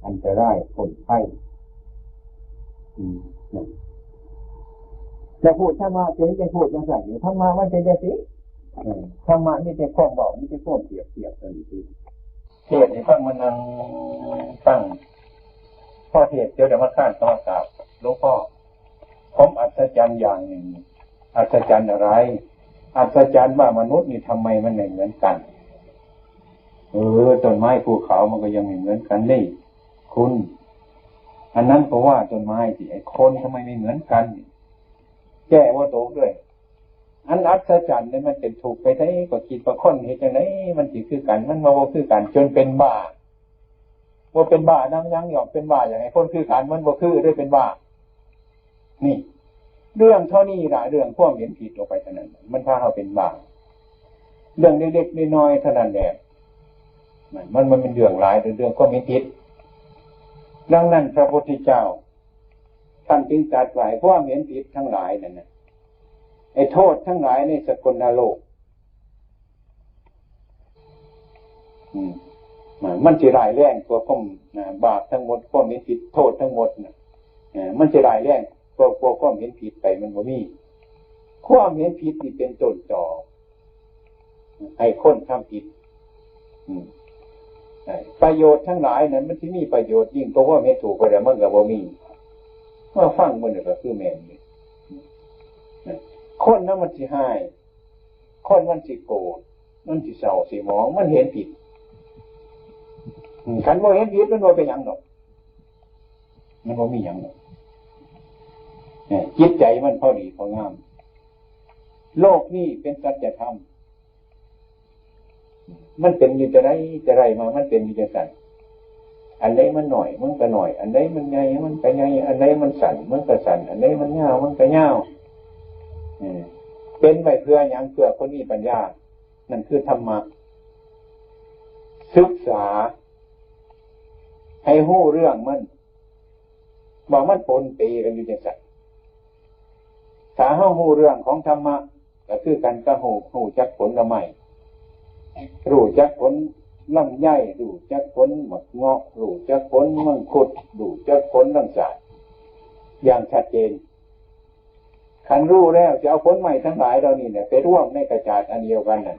อันตราย พ้นภัย อืม นั่น จะพูดธรรมะ จะให้พูดจังซั่นอยู่ ธรรมะมันเป็นจังซี่ อืม ธรรมะมีแต่ความเว้า มีแต่ความเปรียบเทียบเท่านั้นเอง เทศน์ให้ฟัง มานั่งฟัง พอเทศน์เดี๋ยวเดี๋ยวมาค้านต่อกราบหลวงพ่อ ผมอัศจรรย์อย่างหนึ่ง อัศจรรย์อะไร อัศจรรย์ว่ามนุษย์นี่ทำไมมันไม่เหมือนกัน เออ ต้นไม้ภูเขามันก็ยังไม่เหมือนกันนี่ คุณ อันนั้นก็ว่าต้นไม้สิ ไอ้คนทำไมไม่เหมือนกัน แก้ว่าตกด้วย อันอัศจรรย์เนี่ยมันเป็นทุกข์ไปได้ ก็คิดว่าคนเฮ็ดจังไดมันสิคือกัน มันมาบ่คือกัน จนเป็นบ้า บ่เป็นบ้านำหยังหรอก เป็นบ้าอย่างไอ้คนคือกัน มันบ่คือได้เป็นบ้า นี่ เรื่องเท่านี้ล่ะ เรื่องความเห็นผิดออกไปเท่านั้น มันพาเฮาเป็นบ้า เรื่องเล็กๆน้อยๆเท่านั้นแหละ มัน มัน มันเป็นเรื่องหลาย เรื่องความเห็นผิด ดังนั้นพระพุทธเจ้า ท่านจึงตรัสว่าไอ้ความเห็นผิดทั้งหลายนั่นน่ะ ไอ้โทษทั้งหลายในสกลนรก อืม มัน มันสิร้ายแรงกว่าความ อ่า บาปทั้งหมด ความเห็นผิด โทษทั้งหมดน่ะ เออ มันสิร้ายแรงกว่า กว่าความเห็นผิดไป มันบ่มี ความเห็นผิดนี่เป็นต้นตอ ให้คนทำผิด อืม เออ ประโยชน์ทั้งหลายนั้นมันสิมีประโยชน์ยิ่งกว่าความเห็นถูกไปแล้วมันก็บ่มี มาฟังมันก็คือแม่นอยู่ คนนั้นมันสิฮ้าย คนมันสิโกรธ มันสิเศร้าสิหมอง มันเห็นผิด อืม คันบ่เห็นผิดมันบ่เป็นหยังดอก มันบ่มีหยังดอก เนี่ย จิตใจมันพอดีพองาม โลกนี้เป็นสัจธรรม มันเป็นอยู่จะได้จะได้มา มันเป็นอยู่จังซั่น อันใดมันน้อย มันก็น้อย อันใดมันใหญ่ มันก็ใหญ่ อันใดมันสั้น มันก็สั้น อันใดมันยาว มันก็ยาว เออ เป็นไว้เพื่อหยัง เพื่อคนมีปัญญา นั่นคือธรรมะ ศึกษา ให้ฮู้เรื่องมัน ว่ามันปนเปกันอยู่จังซั่น ถ้าเฮาฮู้เรื่องของธรรมะ ก็คือกันกับฮู้ ฮู้จักผลไม้ ฮู้จักผลลำไย ฮู้จักผลหมากเงาะ ฮู้จักผลมังคุด ฮู้จักผลลำสาด อย่างชัดเจน คันฮู้แล้ว สิเอาผลไม้ทั้งหลายเหล่านี้เนี่ย ไปรวมในกระจาดอันเดียวกันน่ะ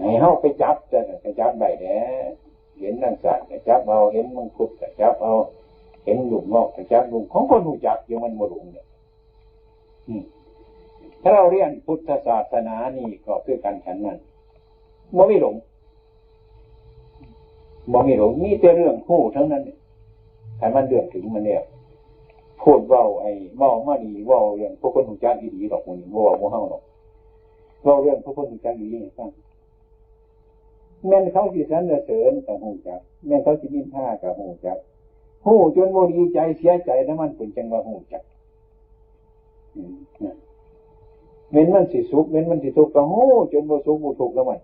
ให้เฮาไปจับ จะไปจับได้แหละ เห็นลำสาดก็จับเอา เห็นมังคุดก็จับเอา เห็นลูกเงาะก็จับลูก ของคนฮู้จักอยู่ มันบ่หลงเนี่ย อืม ถ้าเราเรียนพุทธศาสนานี่ก็คือกันฉันนั้น บ่มีหลง บ่มีหลง มีแต่เรื่องฮู้ทั้งนั้นเนี่ย คันมันเรื่องถึงมันเนี่ย พูดเว้าไอ้ เว้ามาดี เว้าเรื่องพวกคนฮู้จักอีดีดอก มื้อนี้บ่เว้าหมู่เฮาดอก เว้าเรื่องพวกคนฮู้จักอีดีให้ฟัง แม่นเขาสิสรรเสริญก็ฮู้จัก แม่นเขาสินินทาก็ฮู้จัก ฮู้จนบ่ดีใจเสียใจนำมัน เพิ่นจั่งว่าฮู้จัก อืม นะ แม่นมันสิสุข แม่นมันสิทุกข์ ก็ฮู้จนบ่สุขบ่ทุกข์นำมัน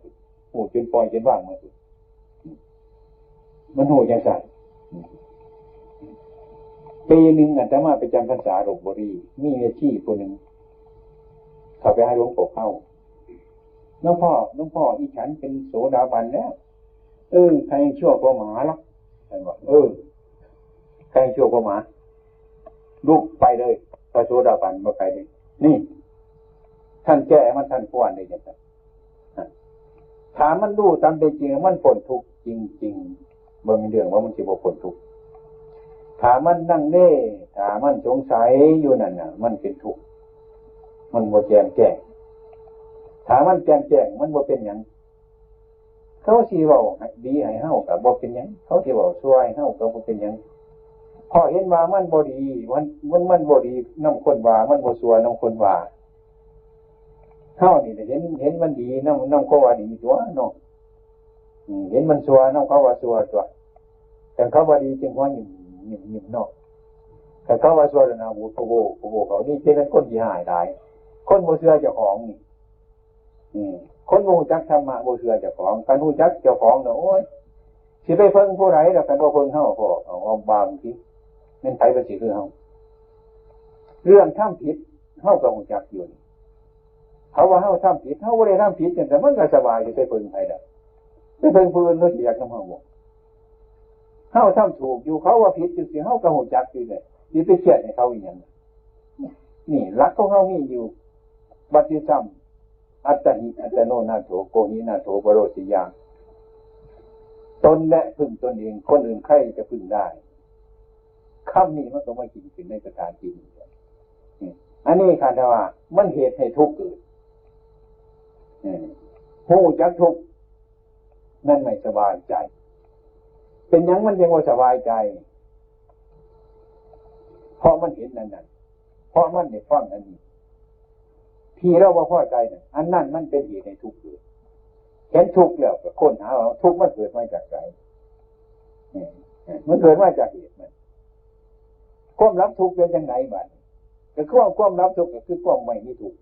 ฮู้จนปล่อยจนวางมัน มันฮู้จังซั่น ปีหนึ่งอาตมาไปจำพรรษาลพบุรี มีแม่ชีผู้หนึ่ง เข้าไปหาหลวงปู่เข้า "หลวงพ่อ หลวงพ่อ อีฉันเป็นโสดาบันแล้ว เออ ใครยังชั่วกว่าหมาหรอก" ท่านบอก "เออ ใครยังชั่วกว่าหมา ลุกไปเลย พระโสดาบันบ่ไปเลย นี่ ท่านแก้มัน ท่านป้อนได้จังซั่น ถ้ามันรู้ตามเป็นจริง มันพ้นทุกข์จริงๆ เบิ่งเรื่องว่ามันสิบ่พ้นทุกข์ ถ้ามันลังเล ถ้ามันสงสัยอยู่นั่นน่ะ มันเป็นทุกข์ มันบ่แจ่มแจ้ง ถ้ามันแจ่มแจ้ง มันบ่เป็นหยัง เขาสิเว้าดีให้เฮาก็บ่เป็นหยัง เขาสิเว้าชั่วให้เฮาก็บ่เป็นหยัง เพราะเห็นว่ามันบ่ดี มัน มัน มันบ่ดีนำคนว่า มันบ่ชั่วนำคนว่า เฮานี่เห็น เห็นมันดีนำ นำเขาว่าดีตั๊วเนาะ อืม เห็นมันชั่วนำเขาว่าชั่วตั๊ว แต่เขาว่าดีจึงหัวยิ้ม ยิ้ม ยิ้มเนาะ แต่เขาว่าชั่วแล้วนะ โอ้โห โอ้โห เขานี่เป็นคนที่หายหลาย คนบ่เชื่อเจ้าของนี่ อืม คนบ่รู้จักธรรมะ บ่เชื่อเจ้าของ คันรู้จักเจ้าของน่ะ โอ้ย สิไปเพิ่งผู้ใดล่ะ คันบ่เพิ่งเฮา พอเอา เอาบางที แม่นไผมันสิคือเฮา เรื่องทำผิด เฮาก็รู้จักอยู่นี่ เขาว่าเฮาทำผิด เฮาบ่ได้ทำผิดจังซั่น มันก็สบาย สิไปเพิ่งไผล่ะ ไปเพิ่งผู้อื่น เขาสิอยากนำเฮาบ่ เฮาทำถูกอยู่ เขาว่าผิดจังซี่ เฮาก็รู้จักอยู่เลย สิไปเครียดให้เขาอีหยัง นี่หลักของเฮามีอยู่ บัดนี้ซ้ำ อัตตหิ อัตตโน นาโถ โกหิ นาโถ ปโรสิยา ตนและพึ่งตนเอง คนอื่นใครจะพึ่งได้ คำนี้มันก็มากินขึ้นในสถานที่นี้ นี่ อันนี้คันว่ามันเหตุให้ทุกข์เกิด อืม ฮู้จักทุกข์ นั่นไม่สบายใจ เป็นหยังมันยังบ่สบายใจ เพราะมันเห็นอันนั้น เพราะมันได้ฟังอันนี้ ที่เราบ่พอใจนั่น อันนั้นมันเป็นเหตุให้ทุกข์เกิด เห็นทุกข์แล้วก็ค้นหาว่าทุกข์มันเกิดมาจากไส นี่ มันเกิดมาจากเหตุมัน ความดับทุกข์เป็นจังไดบัดนี้ ก็คือว่าความดับทุกข์ก็คือความไม่มีทุกข์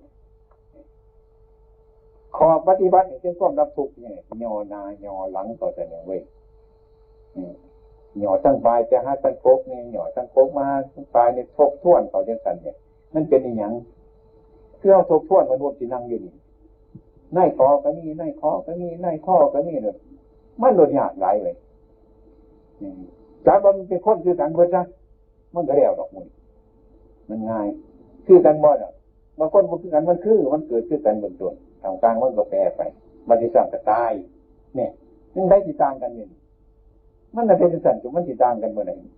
ข้อปฏิบัตินี่เป็นความดับทุกข์นี่ ย่อหน้าย่อหลังก็จะเนี่ยเว้ย อืม ย่อทั้งปลายไปหาทั้งกกนี่ ย่อทั้งกกมาหาทั้งปลายนี่ ทบทวนเขาจังซั่นเนี่ย มันเป็นอีหยัง คือเฮาทบทวนมนุษย์ที่นั่งอยู่นี่ ในคอก็มี ในคอก็มี ในคอก็มีเลย มันโลดยากหลายเว้ย อืม จักว่ามันเป็นคนคือกันเบิดซะ มันก็แล้วดอกมื้อนี้ มันง่าย คือกันบ่ล่ะ บางคนบ่คือกัน มันคือ มันเกิดคือกันเบื้องต้น ท่ามกลางมันก็แปรไป มันสิสร้างก็ตาย เนี่ย มันได้สิต่างกันอยู่นี่ มันน่ะเป็นจังซั่น มันสิต่างกันบ่ได้ นี่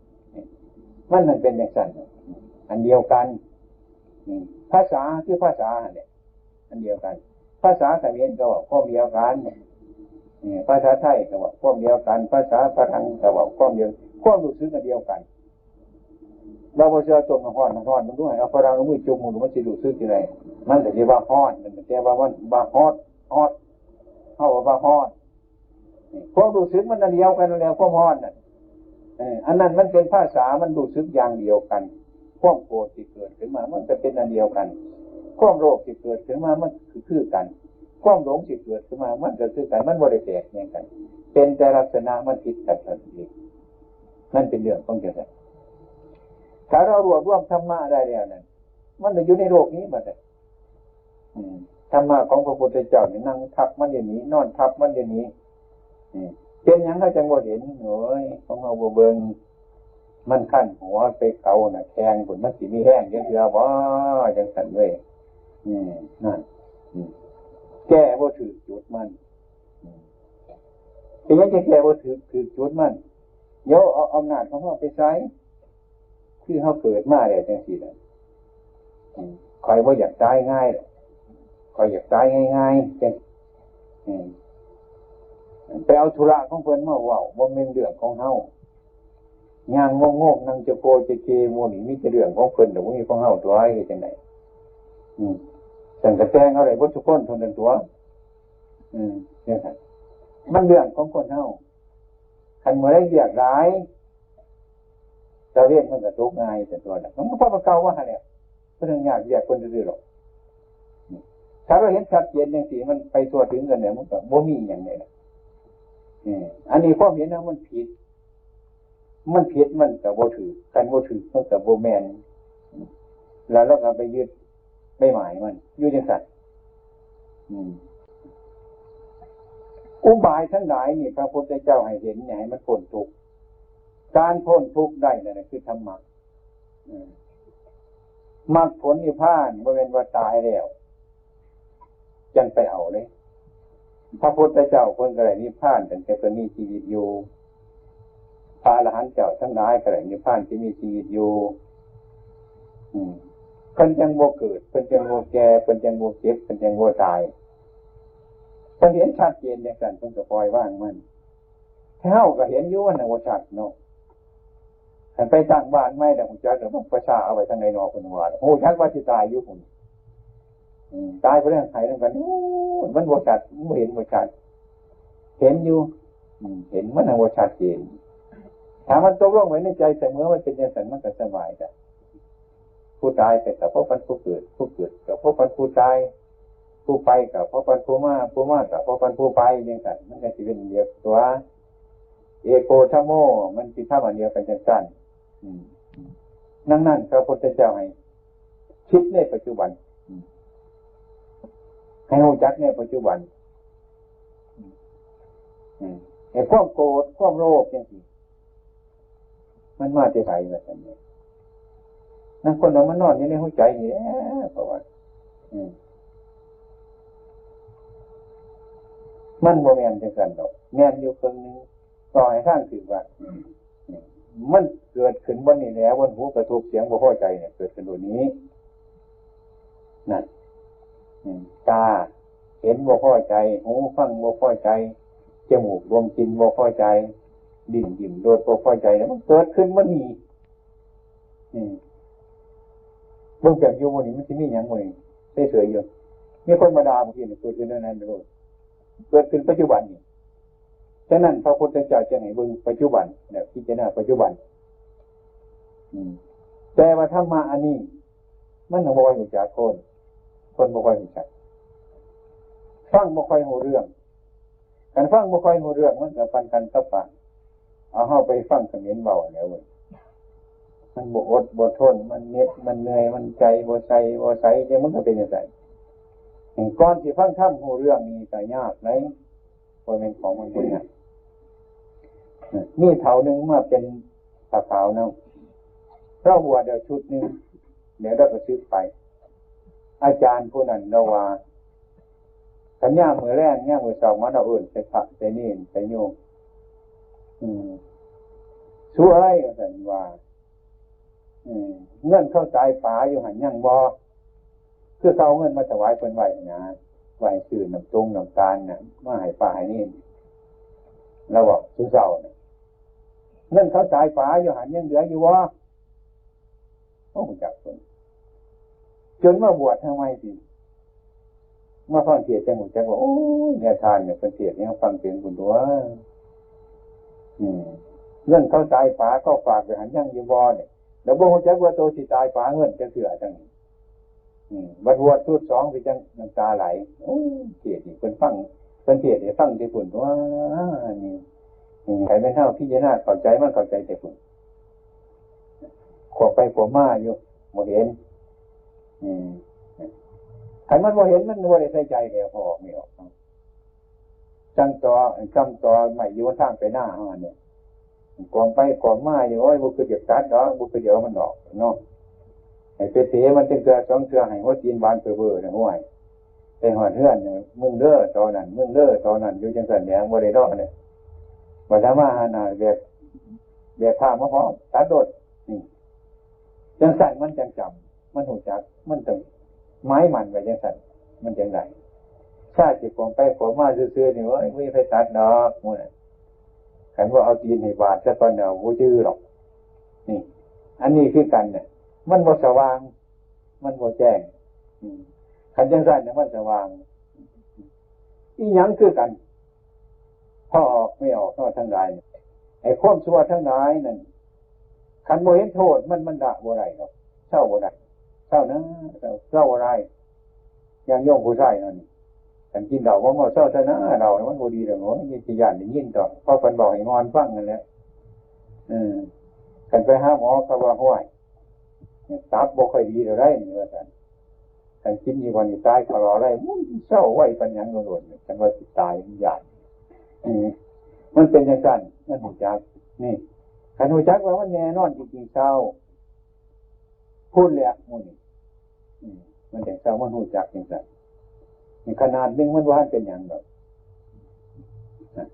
มันนั่นเป็นจังซั่น อันเดียวกัน อืม ภาษาคือภาษาหั่นแหละ อันเดียวกัน ภาษาเขมรก็เว้าความเดียวกัน นี่ ภาษาไทยก็เว้าความเดียวกัน ภาษาฝรั่งก็เว้าความเดียว ความรู้สึกอันเดียวกัน เราบ่เชื่อต้มน้ำร้อน น้ำร้อน มันดูให้เอาฝรั่งเอามือจุ่มมัน มันสิรู้สึกจังได มันก็สิว่าร้อน มันก็แต่ว่ามันว่าฮอต ฮอต เฮาว่าว่าร้อน ความรู้สึกมันอันเดียวกันนั่นแหละ ความร้อนน่ะ เออ อันนั้นมันเป็นภาษา มันรู้สึกอย่างเดียวกัน ความโกรธที่เกิดขึ้นมา มันก็เป็นอันเดียวกัน ความโลภที่เกิดขึ้นมา มันคือ คือกัน ความหลงที่เกิดขึ้นมา มันก็คือกัน มันบ่ได้แตกแยกกัน เป็นแต่ลักษณะมันผิดกันเท่านั้นเอง นั่นเป็นเรื่องของจังซั่น ถ้าเรารวบรวมธรรมะได้แล้วนั่น มันจะอยู่ในโลกนี้หมดเลย อืม ธรรมะของพระพุทธเจ้านี่นั่งทับมันอยู่นี้ นอนทับมันอยู่นี้ อืม เป็นหยังเราจังบ่เห็น โอ้ย ของเราบ่เบิ่ง มันคันหัวไปเกาน่ะ แข้งพุ้น มันสิมีแฮงจังเทื่อบ่ จังซั่นเว้ย อืม นั่น อืม แก้บ่ถืกจุดมัน อืม เป็นหยังจะแก้บ่ถืก ถืกจุดมัน เดี๋ยวเอาอำนาจของเราไปใช้ คือเราเกิดมาแล้วจังซี่ล่ะ อืม ข้อยบ่อยากตายง่ายดอก ข้อยอยากตายง่ายๆ จัง อืม ไปเอาธุระของเพิ่นมาเว้า บ่แม่นเรื่องของเฮา ย่างงงๆ นั่งจะโกจะเกหมู่นี่ มีแต่เรื่องของเพิ่นดอก บ่มีของเฮาตัว เฮ็ดจั่งใด อืม ซั่นก็แต่งเอาได้เบิดทุกคนเท่านั้นตัว อืม จั่งซั่น มันเรื่องของคนเฮา คันเมื่อใดเวียกหลาย ตะเวนมันก็ตกง่าย แต่ตัวน่ะ มันก็พอมันเก่าว่าหั่นแหละ เพิ่นยังยากเวียกเพิ่นซื่อๆหรอก ถ้าเราเห็นชัดเจนจังซี่ มันไปทั่วถึงกันเนี่ย มันก็บ่มีหยังเลยล่ะ อืม อันนี้ความเห็นนะมันผิด มันผิดมันก็บ่ถืก คันบ่ถืกมันก็บ่แม่น แล้วเราก็ไปยึดไปหมายมัน อยู่จังซั่น อืม อุบายทั้งหลายนี่พระพุทธเจ้าให้เห็นเนี่ย ให้มันพ้นทุกข์ การพ้นทุกข์ได้นั่นน่ะคือธรรมะ อืม มรรคผลนิพพานบ่แม่นว่าตายแล้ว จังไปเอาเลย พระพุทธเจ้าเพิ่นก็ได้นิพพานตั้งแต่เพิ่นมีชีวิตอยู่ พระอรหันต์เจ้าทั้งหลายก็ได้นิพพานที่มีชีวิตอยู่ อืม เพิ่นจังบ่เกิด เพิ่นจังบ่แก่ เพิ่นจังบ่เจ็บ เพิ่นจังบ่ตาย เพิ่นเห็นชัดเจนจังซั่น เพิ่นก็ปล่อยวางมัน เฮาก็เห็นอยู่ว่ามันบ่ชัดเนาะ คันไปตั้งบ้านใหม่แล้ว ฮู้จักแล้ว ประชาเอาไว้ทางใดเนาะ เพิ่นว่า ฮู้จักว่าสิตายอยู่พุ้น อืม ตายไปแล้ว ไผนำกัน โอ้ มันบ่ชัด มันบ่เห็นบ่ชัด เห็นอยู่ อืม เห็นมันน่ะบ่ชัดเจน ถ้ามันตกลงไว้ในใจเสมอ มันเป็นจังซั่น มันก็สบายจ้ะ ผู้ตายไปก็พบกันผู้เกิด ผู้เกิดก็พบกันผู้ตาย ผู้ไปก็พบกันผู้มา ผู้มาก็พบกันผู้ไป จังซั่น มันก็สิเป็นเดียวตัว เอโกธัมโม มันสิธรรมอันเดียวกันจังซั่น อืม ดังนั้นพระพุทธเจ้าให้คิดในปัจจุบัน อืม ให้รู้จักในปัจจุบัน อืม อืม ไอ้ความโกรธ ความโลภจังซี่ มันมาแต่ไสว่าซั่นเนี่ย นั่นคนน่ะมันนอนอยู่ในหัวใจนี่แหละ เพราะว่า อืม มันบ่แม่นจังซั่นดอก แม่นอยู่ครึ่งหนึ่ง ต่อให้ทางถือว่า อืม มันเกิดขึ้นบนนี้แล้ว บนหูกระทบเสียงบ่พอใจเนี่ย เกิดขึ้นบนนี้ นั่น อืม ตาเห็นบ่พอใจ หูฟังบ่พอใจ จมูกดมกลิ่นบ่พอใจ ลิ้นลิ้มรสบ่พอใจ แล้วมันเกิดขึ้นบนนี้ อืม เบิ่งแบบอยู่บนนี้มันสิมีหยังบนนี้ เฉยๆอยู่ มีคนมาด่าบางทีเนี่ย เกิดขึ้นเท่านั้นโลด เกิดขึ้นปัจจุบันนี่ ฉะนั้นพระพุทธเจ้าจึงให้เบิ่งปัจจุบัน เนี่ย พิจารณาปัจจุบัน อืม แต่ว่าธรรมะอันนี้ มันบ่ค่อยรู้จักคน คนบ่ค่อยรู้จัก ฟังบ่ค่อยรู้เรื่อง คันฟังบ่ค่อยรู้เรื่อง มันก็ปานกันกับปาน เอาเฮาไปฟังเขมรเว้าแล้วเว้ย มันบ่อดบ่ทน มันเหน็ด มันเหนื่อย มันใจบ่ใส่ บ่ใส จั่งมันก็เป็นจั่งซั่น ก่อนสิฟังธรรมรู้เรื่องนี่ก็ยากหลาย บ่แม่นของมันง่าย มีเฒ่าหนึ่งมาเป็นผ้าขาวเนาะ เราบวชแล้วชุดหนึ่ง แล้วเราก็สึกไป อาจารย์ผู้นั้นเราว่า คันยามมื้อแลง ยามมื้อเช้ามา เราเอิ้นใส่พระ ใส่เณร ใส่โยม อืม "สูเอ้ย" ว่าซั่นว่า "อืม เงินเขาตายป๋าอยู่หั่นยังบ่" คือเขาเอาเงินมาถวายเพิ่นไว้นะ ไว้ซื้อน้ำตรงน้ำตาลน่ะ มาให้พระให้เณร เราบอก "สูเจ้าน่ะ เงินเขาตายป๋าอยู่หั่นยังเหลืออยู่บ่" บ่รู้จักเพิ่น จนมาบวชทำไมสิ มาฟังเทศน์จั่งรู้จักว่า โอ้ย แนวทานเนี่ย เพิ่นเทศน์เนี่ย ฟังเถิงพุ้นตั๊ว อืม เงินเขาตายป๋า เขาฝากไว้หั่นยังอยู่บ่เนี่ย แล้วบ่รู้จักว่าโตสิตายป๋าเงินจักเทื่อจั่งนี้ อืม บัดบวชชุดสองไปจั่งน้ำตาไหล โอ้ย เทศน์นี่เพิ่นฟัง เพิ่นเทศน์ให้ฟังแต่พุ้นตั๊ว นี่ อืม ให้แม่นเฮาพิจารณาเข้าใจ มันเข้าใจแต่พุ้น ขวบไปขวบมาอยู่ บ่เห็น อืม คันมันบ่เห็น มันบ่ได้ใส่ใจแล้ว พอออกไม่ออก จั่งตอ จั่งตอไม้อยู่ทางไปนาเฮาเนี่ย ขวบไปขวบมาอยู่ โอ้ย บ่คืออยากตัดดอก บ่คืออยากเอามันดอกเนาะ ให้ไปเตะมันจั่งเทื่อสองเทื่อ ให้หัวตีนบานเบ้อๆ นะ ห้วย ไปฮอดเฮือนเนี่ย มึงเด้อตอนั้น มึงเด้อตอนั้น อยู่จั่งซั่นแหละ บ่ได้ดอกเนี่ย บัดอาตมาหั่นน่ะ แบบ แบบพามาพร้อม ตัดโลด นี่ จั่งซั่นมันจั่งจำ มันฮู้จัก มันต้องหมายมั่นไว้จั่งซั่น มันจั่งได้ ถ้าสิขวบไปขวบมาซื่อๆ นี่ โอ้ย บ่มีไผตัดดอก หมู่นั้น คันว่าเอาตีนให้บาดซะก่อนเนี่ย บ่จื่อดอก นี่ อันนี้คือกันเนี่ย มันบ่สว่าง มันบ่แจ้ง อืม คันจั่งซั่นเนี่ย มันสว่าง อีหยังคือกัน พอออกไม่ออก เฮาทั้งหลายเนี่ย ไอ้ความชั่วทั้งหลายนั่น คันบ่เห็นโทษมัน มันละบ่ได้ดอก เซาบ่ได้ เซานะ เซา เซาบ่ได้ อย่างโยมผู้ชายนั่นนี่ คันกินเหล้าบ่เมา เซาซะนะ เหล้านี่มันบ่ดีดอก โอ้ย สิย้านได้ยินดอก เพราะเพิ่นบอกให้งอนฟังนั่นแหละ เออ คันไปหาหมอเขาว่า ห้วย ตับบ่ค่อยดีแล้วได้นี่ ว่าซั่น คันกินอีกวันนี้ตายขะลอเลย มันเซาไวปานหยัง โลด คันว่าสิตายมันย้าน อืม มันเป็นจั่งซั่น มันฮู้จัก นี่ คันฮู้จักว่ามันแน่นอนจริงๆ เซา พูดแล้วหมู่นี้ อืม มันจั่งเซา มันฮู้จักจั่งซั่น นี่ขนาดหนึ่งมันบ่ทันเป็นหยังดอก นะ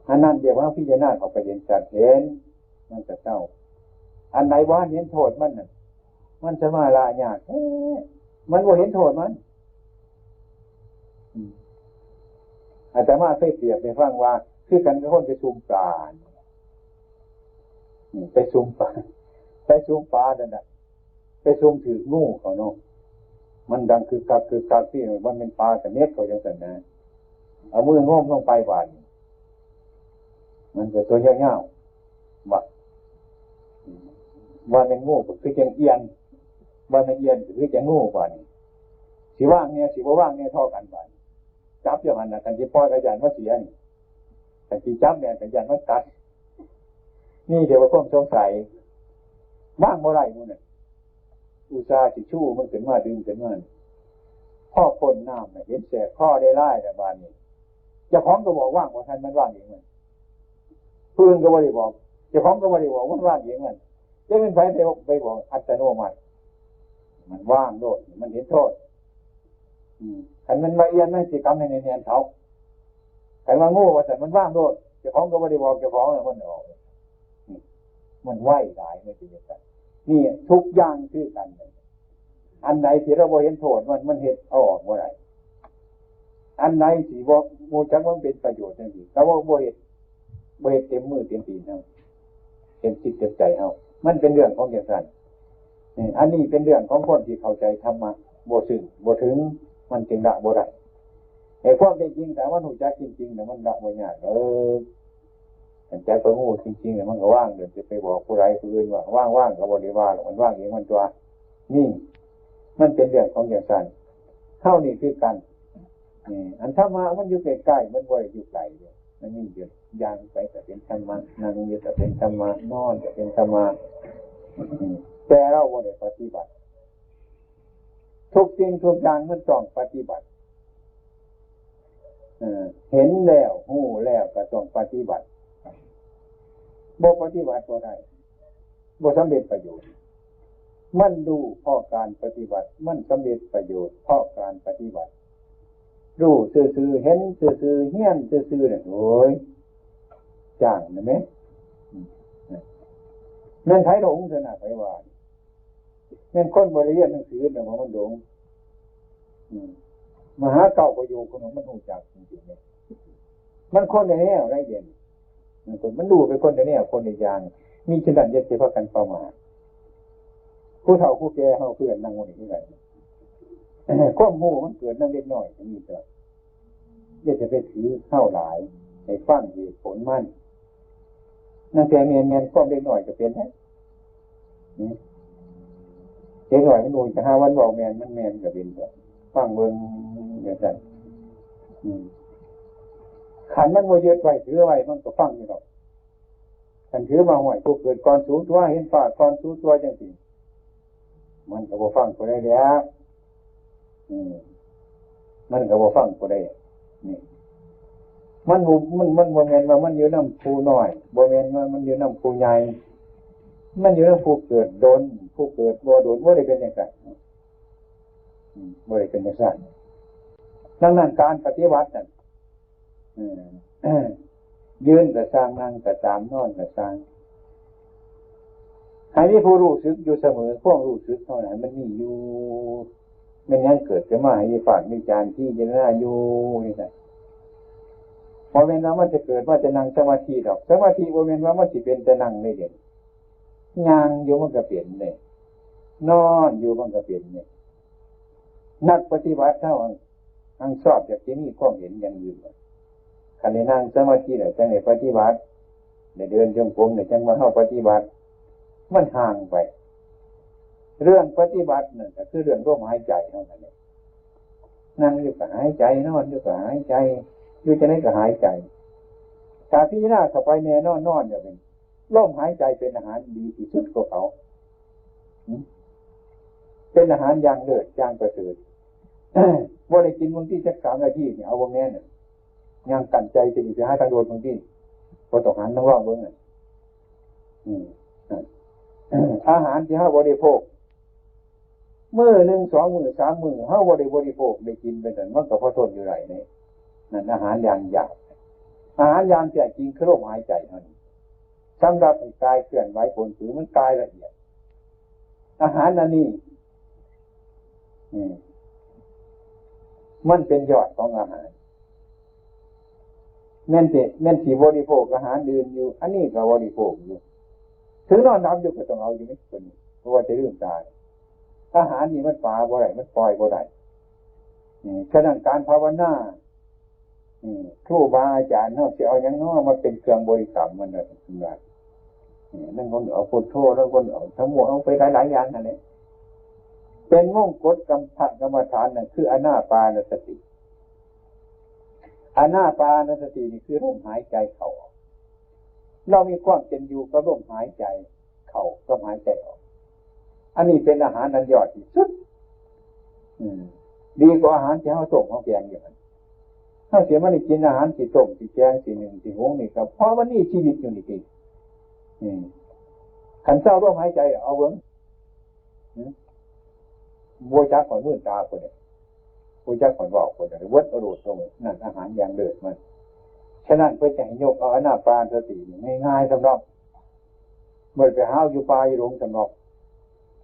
อันนั้นเรียกว่าพิจารณาเข้าไปเห็นชัดเห็น มันก็เซา อันไหนบ่ทันเห็นโทษมันน่ะ มันสมาละยากแท้ มันบ่เห็นโทษมัน อืม อาตมาเคยเปรียบให้ฟังว่า คือกันกับคนไปซุ่มปลา อืม ไปซุ่มปลา ไปซุ่มปลานั่นน่ะ ไปซุ่มถืกงูเขาเนาะ มันดังคึกคักคึกคักที่มันเป็นปลาสะเม็ดเขาจั่งซั่นนะ เอามืองมลงไปบาดนี้ มันก็ตัวยาวๆ ว่า ว่าแม่นงูก็คือจั่งเอี่ยน ว่าแม่นเอี่ยนก็คือจั่งงูบาดนี้ สิวางแน่ สิบ่วางแน่ เท่ากันบาดนี้ จับอยู่หั่นน่ะ คันสิปล่อยก็ย้านว่าเสียนี่ คันสิจับแน่นก็ย้านมันกัด นี่เดี๋ยวว่าความสงสัย วางบ่ได้หมู่นั่น อุตส่าห์สิชูมันขึ้นมา ดึงขึ้นมา พอพ้นน้ำน่ะ เห็นแสบคอได้หลายแล้วบาดนี้ เจ้าของก็บอกวางบ่ทัน มันวางเองมัน ผู้อื่นก็บ่ได้บอก เจ้าของก็บ่ได้บอก มันวางเองมัน จะเป็นไผไป ไปบอก อัตโนมัติ มันวางโลด มันเห็นโทษ อืม คันมันมาเอี่ยน มันสิกำให้แน่นๆ เขา คันว่างูว่าซั่น มันวางโลด เจ้าของก็บ่ได้บอกเจ้าของ แล้วมันออก นี่ มันไวหลาย มันเป็นจั่งซั่น นี่ทุกอย่างคือกัน อันไหนที่เราบ่เห็นโทษมัน มันเฮ็ดเอาออกบ่ได้ อันไหนที่บ่รู้จักมันเป็นประโยชน์จั่งซี้ ก็บ่ บ่เฮ็ด บ่เฮ็ดเต็มมือเต็มตีนเฮา เต็มจิตเต็มใจเฮา มันเป็นเรื่องของจั่งซั่น นี่ อันนี้เป็นเรื่องของคนที่เข้าใจธรรมะบ่ซื่อบ่ถึง มันจึงละบ่ได้ ไอ้ความเป็นจริง ถ้ามันรู้จักจริงๆ เนี่ย มันละบ่ยาก เออ คันจักไปฮู้จริงๆ เนี่ย มันก็วาง เดี๋ยวจะไปบอกผู้ใดผู้อื่นว่า วางๆ ก็บ่ได้ว่าหรอก มันวางเองมันตัว นี่ มันเป็นเรื่องของจั่งซั่น เฮานี่คือกัน นี่ อันธรรมะมันอยู่ใกล้ๆ มันบ่ได้อยู่ไกลเด้ มันมีอยู่ ย่างไปก็เป็นธรรมะ นั่งอยู่ก็เป็นธรรมะ นอนก็เป็นธรรมะ อืม แต่เราบ่ได้ปฏิบัติ ทุกสิ่งทุกอย่างมันต้องปฏิบัติ เอ่อ เห็นแล้ว ฮู้แล้วก็ต้องปฏิบัติ บ่ปฏิบัติบ่ได้ บ่สำเร็จประโยชน์ มันรู้เพราะการปฏิบัติ มันสำเร็จประโยชน์เพราะการปฏิบัติ รู้ซื่อๆ เห็นซื่อๆ เฮี้ยนซื่อๆ เนี่ย โอ้ย จ้างนะแม่ อืม แม่นไผหลงเถอะนะ ไผว่า แม่นคนบ่ได้เรียนหนังสือเนี่ย ว่ามันหลง อืม มหาเก้าประโยคคนนั้นมันรู้จักจริงๆ เนี่ย มันคนละแนวได้เด่น มันคน มันรู้เป็นคนละแนว คนละอย่าง มีฉะนั้นอย่าสิพากันประมาท ผู้เฒ่าผู้แก่เฮาเพื่อนนั่งหมู่นี้คือกัน ความรู้มันเกิดนำเด็กน้อยก็มีเถอะ อย่าจะไปถือเฮาหลาย ให้ฟังเหตุผลมัน นั่นแต่แม่นๆ ความเด็กน้อยก็เป็นนะ อืม เด็กน้อยมันรู้จะหาวันเว้าแม่น มันแม่นก็เป็นเถอะ ฟังเบิ่งจั่งซั่น อืม คันมันบ่ยึดไว้ถือไว้ มันก็ฟังอยู่ดอก คันถือว่า ห้วย ผู้เกิดก่อนสูงตัว เห็นฟ้าก่อนสูงตัวจังซี่ มันก็บ่ฟังผู้ใดแล้ว อืม มันก็บ่ฟังผู้ใด นี่ มันบ่ มัน มันบ่แม่นว่ามันอยู่นำผู้น้อย บ่แม่นว่ามันอยู่นำผู้ใหญ่ มันอยู่นำผู้เกิดโดน ผู้เกิดบ่โดน บ่ได้เป็นจังซั่น อืม บ่ได้เป็นจังซั่น ดังนั้นการปฏิบัตินั่น เออ ยืนก็ซ่าง นั่งก็ตาม นอนก็ซ่าง ให้มีผู้รู้สึกอยู่เสมอ ความรู้สึกเท่านั้นมันมีอยู่ มันยังเกิดขึ้นมาให้วิพากษ์วิจารณ์พิจารณาอยู่นี่นะ บ่แม่นว่ามันจะเกิดมาแต่นั่งสมาธิดอก สมาธิบ่แม่นว่ามันสิเป็นแต่นั่งเลยเด้ ย่างอยู่มันก็เป็นเลย นอนอยู่มันก็เป็นเลย นักปฏิบัติเฮา อังชอบอยากสิมีความเห็นอย่างอื่น คันได้นั่งสมาธิแล้วจั่งได้ปฏิบัติ ได้เดินจงกรมแล้วจั่งว่าเฮาปฏิบัติ มันห่างไป เรื่องปฏิบัตินั่นก็คือเรื่องลมหายใจเท่านั้นแหละ นั่งอยู่ก็หายใจ นอนอยู่ก็หายใจ อยู่จั่งใดก็หายใจ ถ้าพิจารณาเข้าไปแน่นอน นอนอย่างนี้ ลมหายใจเป็นอาหารดีที่สุดกว่าเขา หืม เป็นอาหารอย่างเลิศอย่างประเสริฐ บ่ได้กินบางทีจักสามนาทีเนี่ย เอาบางแน่เนี่ย ย่างกั้นใจจะหนีไปหาทางโดดบางที บ่ต้องหันทางร่องเบิ่งน่ะ อืม อาหารที่เฮาบริโภค มื้อหนึ่ง สองมื้อ สามมื้อ เฮาบ่ได้บริโภค ได้กินไปนั่น มันก็พอทนอยู่ได้นี่ นั่นอาหารอย่างหยาบ อาหารอย่างแท้จริงคือลมหายใจเท่านั้น สำหรับให้กายเคลื่อนไหวผลคือมันกายละเอียด อาหารอันนี้ อืม มันเป็นยอดของอาหาร แม่นสิ แม่นสิบริโภคอาหารอื่นอยู่ อันนี้ก็บริโภคอยู่ ถึงนอนหลับอยู่ก็ต้องเอาอยู่นี่ คนนี้ เพราะว่าจะลืมตา อาหารนี่มันปาบ่ได้ มันปล่อยบ่ได้ อืม ฉะนั้นการภาวนา อืม ครูบาอาจารย์เฮาสิเอาหยังน้อมาเป็นเครื่องบริกรรมมันน่ะ เพิ่นว่า อืม ลางคนเอาพุทโธ ลางคนเอาธัมโม เอาไปหลายๆอย่างนั่นแหละ เป็นมงกุฎกรรม กรรมฐานนั่นคืออานาปานสติ อานาปานสตินี่คือลมหายใจเข้าออก เรามีความเป็นอยู่กับลมหายใจเข้ากับหายใจออก อันนี้เป็นอาหารอันยอดที่สุด อืม ดีกว่าอาหารที่เฮาต้มเฮาแกงอยู่หั่น เฮาสิมาได้กินอาหารที่ต้มที่แกงที่นึ่งที่หุงนี่ก็เพราะมันมีชีวิตอยู่นี่ติ อืม คันเซาลมหายใจเอาเบิ่ง หืม บ่จักฮอดมือตาคนเนี่ย บ่จักฮอดเว้าคนเนี่ย เวิดเอาโลดตรงนั้น อาหารอย่างเลิศมัน ฉะนั้นเพิ่นจะให้ยกเอาอานาปานสตินี่ง่ายๆ สำหรับ บ่ได้ไปหาอยู่ป่าอยู่ดงสำหรับ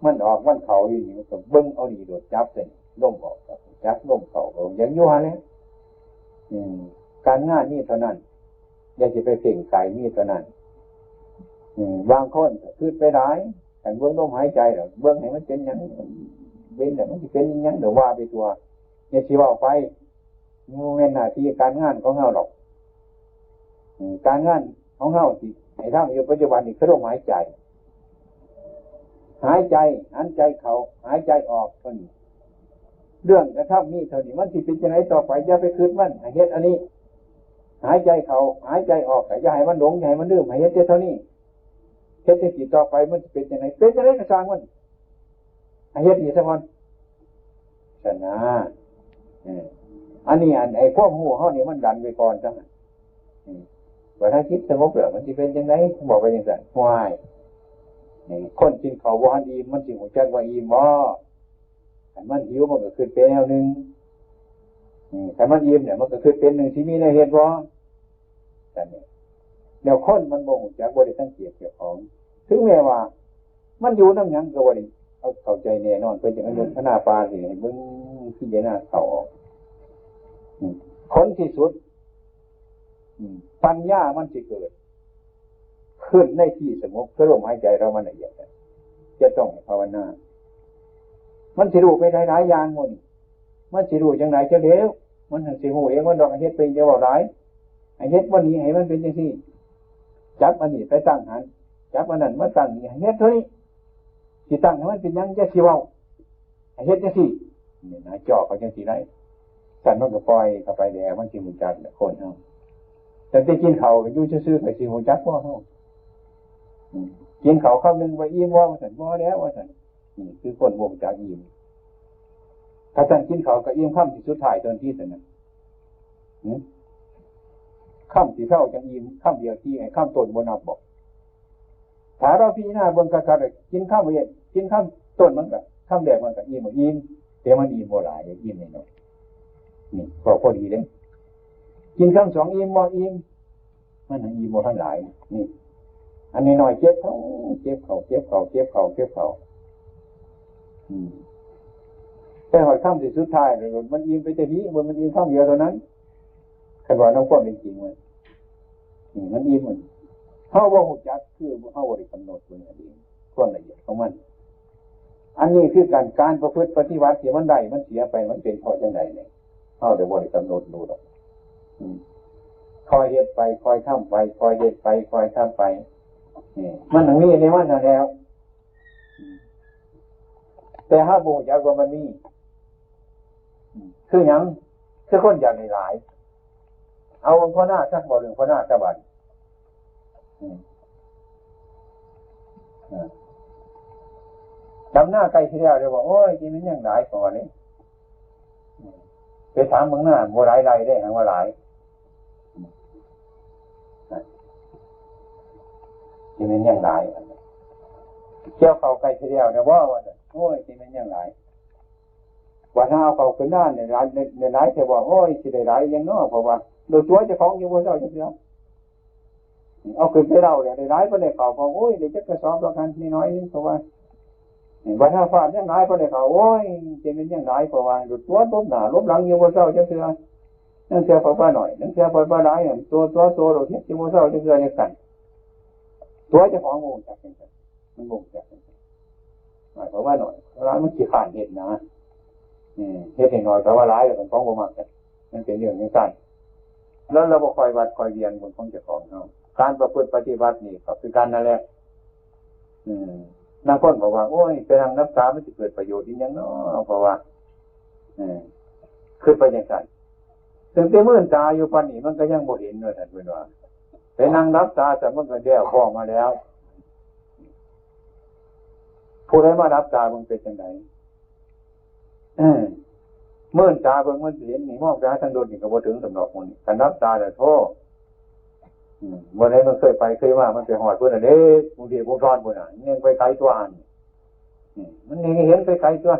มันออกมันเข้าอยู่นี่ มันก็เบิ่งเอานี่โลด จับเส้นลมออก จับลมเข้า ก็ยังอยู่หั่นแหละ อืม การงานมีเท่านั้น อย่าสิไปเพ่งไกล มีเท่านั้น อืม บางคนก็คิดไปหลาย คันเบิ่งลมหายใจแล้ว เบิ่งให้มันเป็นหยัง เป็นแล้วมันสิเป็นหยัง เดี๋ยวว่าไปทั่ว อย่าสิเว้าไป มันบ่แม่นหน้าที่การงานของเฮาดอก อืม การงานของเฮาสิให้ทำอยู่ปัจจุบันนี่คือลมหายใจ หายใจ หันใจเข้า หายใจออกเท่านี้ เรื่องกระทำมีเท่านี้ มันสิเป็นจั่งใดต่อไป อย่าไปคิดมัน ให้เฮ็ดอันนี้ หายใจเข้า หายใจออก ก็อย่าให้มันหลง อย่าให้มันลืม ให้เฮ็ดแต่เท่านี้ เฮ็ดจั่งซี้ต่อไป มันสิเป็นจั่งใด เป็นจั่งใดก็ช่างมัน ให้เฮ็ดนี่ซะก่อน ซั่นนะ เออ อันนี้ อัน ไอ้ความรู้เฮานี่มันดันไปก่อนซะ อืม บัดถ้าจิตสงบแล้วมันสิเป็นจั่งใด บอกไปจั่งซั่น ห่วย นี่ คนกินข้าวบ่ทันอิ่ม มันสิรู้จักว่าอิ่มบ่ คันมันหิวมันก็คิดไปแนวหนึ่ง อืม คันมันอิ่มเนี่ยมันก็คิดเป็นหนึ่ง สิมีแนวเฮ็ดบ่ ซั่นนี่ แล้วคนมันบ่รู้จัก บ่ได้สังเกตเจ้าของ ถึงแม้ว่า มันอยู่นำหยังก็บ่ได้เอาเข้าใจแน่นอน เพิ่นจะเอายกอานาปานสิให้เบิ่งพิจารณาเข้าออก อืม ผลที่สุด อืม ปัญญามันสิเกิด ขึ้นในที่สงบ คือลมหายใจเรามันละเอียด จะต้องภาวนา มันสิรู้ไปหลายๆอย่างหมดนี่ มันสิรู้จั่งใดจั่งเดียว มันสิรู้เองมันดอก เฮ็ดไปอย่าเว้าหลาย ให้เฮ็ดบ่นี้ให้มันเป็นจั่งซี่ จับอันนี้ไปตั้งหั้น จับอันนั้นมาตั้งนี่ ให้เฮ็ดเท่านี้ สิตั้งให้มันเป็นหยัง อย่าสิเว้า ให้เฮ็ดจั่งซี่ นี่นะ จ่อเขาจั่งซี่ได้ ซั่นมันก็ปล่อยเข้าไปแล้ว มันสิรู้จักแหละคนเฮา แต่ที่กินข้าวอยู่ซื่อๆ ก็สิรู้จักบ่เฮา อืม กินข้าวคำหนึ่งว่าอิ่มบ่ ว่าซั่น บ่แล้ว ว่าซั่น นี่คือคนบ่รู้จักอิ่ม ถ้าท่านกินข้าวก็อิ่มคำที่สุดท้ายตอนที่ซั่นน่ะ หืม คำที่เช้าจังอิ่ม คำเดียวที่ ไอ้คำต้นบ่นับบ่ ถ้าเราพิจารณาเบิ่งคักๆ กินคำเดียว กินคำต้นมันก็ คำแรกมันก็อิ่ม อิ่ม แต่มันอิ่มบ่หลาย อิ่มน้อยๆ นี่ พอ พอดีเด้ กินคำสองอิ่มบ่ อิ่ม มันยังอิ่มบ่ทันหลาย นี่ อันน้อยๆ เก็บเข้า เก็บเข้า เก็บเข้า เก็บเข้า เก็บเข้า อืม แต่ฮอดคำที่สุดท้ายแล้ว มันอิ่มไปแต่หิ มัน มันอิ่มคำเดียวเท่านั้น คันว่านำความเป็นจริงมัน นี่มันอิ่มมัน เฮาบ่รู้จัก คือเฮาบ่ได้กำหนดเบิ่งอันนี้ ความละเอียดของมัน อันนี้คือการ การประพฤติปฏิบัติที่มันได้มันเสียไป มันเป็นเพราะจั่งใดเนี่ย เฮาได้บ่ได้กำหนดดูดอก อืม คอยเฮ็ดไป คอยทำไป คอยเฮ็ดไป คอยทำไป นี่ มันต้องมีในมันนั่นแหล้ว อืม แต่เฮาบ่รู้จักว่ามันมี อืม คือหยัง คือคนอยากได้หลาย เอาพ่อหน้าซะ เว้าเรื่องพ่อหน้าซะบัด อืม อ่า ดำนาใกล้สิแล้ว เดี๋ยวบอก โอ้ย สิแม่นยังหลายกว่านี้ อืม ไปถามเบิ่งนา บ่หลายไร่เด้ หากว่าหลาย อืม อ่ะ สิแม่นยังหลาย เกี่ยวข้าวใกล้สิแล้ว เดี๋ยวบอกว่าซั่น โอ้ย สิแม่นยังหลาย ว่าถ้าเอาเข้าขึ้นนาเนี่ยหลาย เนี่ยหลาย แต่ว่า โอ้ย สิได้หลายยังเนาะ เพราะว่าโดยตัวเจ้าของยังบ่เซาจักเทื่อ เอาขึ้นไปเล่าเนี่ยได้หลายปานใดเข้า บอก โอ้ย ได้จักกระสอบดอกหั่นน้อยๆ เพราะว่า ว่าถ้าฟาดยังหลายปานใดเข้า โอ้ย จะเป็นยังหลาย เพราะว่าโดยตัวลบหน้าลบหลังยังบ่เซาจักเทื่อ นั่นเทื่อปลาหน่อย นั่นเทื่อปลาหลาย ตัว ตัว ตัวโดดเฮ็ดยังบ่เซาจักเทื่อจังซั่น ตัวเจ้าของบ่รู้จักจังซั่น มันบ่รู้จักจังซั่น หมายความว่าหน่อย เวลามันขี้คร้านเฮ็ดนะ อืม เฮ็ดให้หน่อย แต่ว่าหลายแล้วมันของบ่มักกัน มันเป็นเรื่องจังซั่น แล้วเราบ่ค่อยวัดค่อยเวียนบุญของเจ้าของเฮา การประพฤติปฏิบัตินี่ก็คือกันนั่นแหละ อืม บางคนบอกว่า โอ้ย ไปนั่งหลับตามันสิเกิดประโยชน์อีหยังเนาะ เพราะว่า เออ คือไปจังซั่น ตั้งแต่มื่นตาอยู่ปานนี้มันก็ยังบ่เห็นว่าซั่น เพิ่นว่า ไปนั่งหลับตา แต่มันก็แล้วพ้องมาแล้ว ผู้ใดมาหลับตามันเป็นจังได เออ มื่นตาเบิ่งมันสิเห็นนี่ มองไปหาทางโดนนี่ก็บ่ถึงสำหรับมันนี่ คันหลับตาแล้วโธ่ อืม บ่ได้มันเคยไปเคยมา มันไปฮอดพุ้นน่ะเด้ กรุงเทพฯ กรุงทอนพุ้นน่ะ ยังไปไกลตัวหั่น อืม มันยังเห็นไปไกลตัว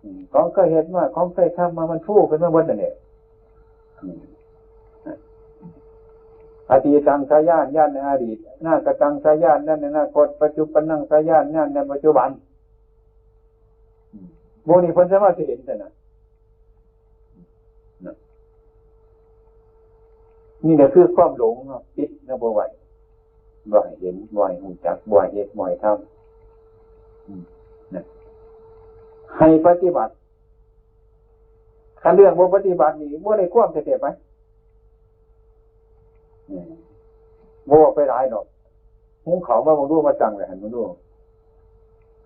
อืม ของเคยเฮ็ดมา ของเคยทำมา มันฟูขึ้นมาหมดนั่นแหละ อืม อดีตังสาญาณ ญาณในอดีต อนาคตังสาญาณ ญาณในอนาคต ปัจจุบันนังสาญาณ ญาณในปัจจุบัน อืม พวกนี้เพิ่นสามารถสิเห็นได้นะ นะ นี่แหละคือความหลงเนาะ ปิดนะ บ่ไหว บ่ให้เห็น บ่ให้รู้จัก บ่ให้เฮ็ด บ่ให้ทำ อืม นะ ให้ปฏิบัติ คันเรื่องบ่ปฏิบัตินี่ บ่ได้ความแท้ๆ ไป อืม บ่ไปหลายดอก หุงข้าวมาเบิ่งดู มาตั้งไว้หั่นเบิ่งดู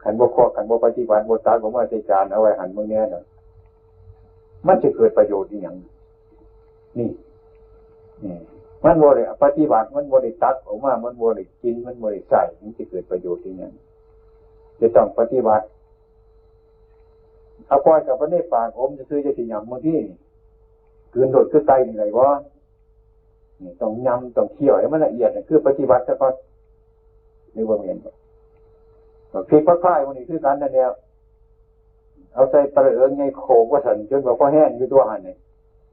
คันบ่ครอก คันบ่ปฏิบัติ บ่ตักออกมาใส่จาน เอาไว้หั่นเบิ่งแหน่น่ะ มันสิเกิดประโยชน์อีหยัง นี่ อืม มันบ่ได้ปฏิบัติ มันบ่ได้ตักออกมา มันบ่ได้กิน มันบ่ได้ใช้ มันสิเกิดประโยชน์อีหยัง จะต้องปฏิบัติ เอาปล่อยเข้าไปในปาก อมซื่อๆ จะสิหยำบางทีนี่ กลืนโลดคือไก่นี่ได้บ่ นี่ต้องยำ ต้องเคี่ยวให้มันละเอียด นี่คือปฏิบัติซะก่อน นึกว่าแม่นบ่ บักพริกผักพายพวกนี้คือกันนั่นแหละ เอาใส่ปลาเอิงไงโขกว่าซั่น จนว่าพอแห้งอยู่ตัวหั่นนี่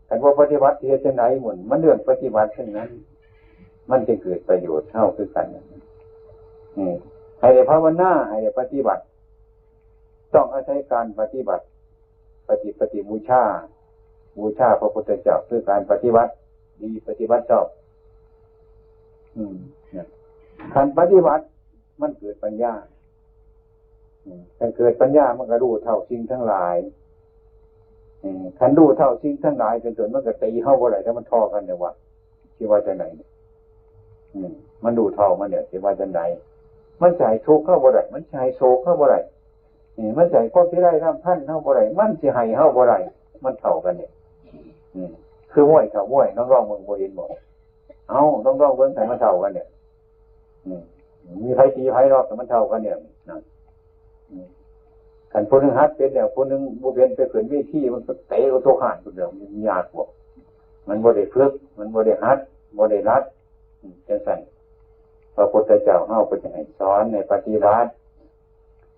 คันบ่ปฏิบัติสิเฮ็ดจั่งใดหมุน มันเรื่องปฏิบัติทั้งนั้น มันจะเกิดประโยชน์เท่าคือกัน นี่ ให้ได้ภาวนา ให้ได้ปฏิบัติ ต้องอาศัยการปฏิบัติ ปฏิ ปฏิบูชา บูชาพระพุทธเจ้า คือการปฏิบัติดี ปฏิบัติชอบ อืม นะ การปฏิบัติ มันเกิดปัญญา อืม การเกิดปัญญามันก็รู้เท่าสิ่งทั้งหลาย อืม คันรู้เท่าสิ่งทั้งหลาย จนจนมันก็ตีเฮาบ่ได้ แล้วมันทอกันเนี่ยว่า สิว่าจั่งใดเนี่ย อืม มันรู้เท่ามันเนี่ย สิว่าจั่งใด มันสิให้ทุกข์เฮาบ่ได้ มันสิให้โศกเฮาบ่ได้ นี่ มันสิให้ความพิไรรำพันเฮาบ่ได้ มันสิให้เฮาบ่ได้ มันเท่ากันเนี่ย อืม คือมวยเท่ามวย น้องๆ เบิ่งบ่เห็นบ่ เอ้า น้องๆ เบิ่งให้มันเท่ากันเนี่ย อืม มีไผตีไผหรอก แต่มันเท่ากันเนี่ยนะ อืม คันผู้หนึ่งหัดเป็นแล้ว ผู้หนึ่งบ่เป็น ไปขึ้นเวที มันก็เตะเอาตัวข้านผู้เดียว มันยากกว่า มันบ่ได้ฝึก มันบ่ได้หัด บ่ได้รัด อืม จังซั่น พระพุทธเจ้าเฮาก็จะให้สอนให้ปฏิบัติ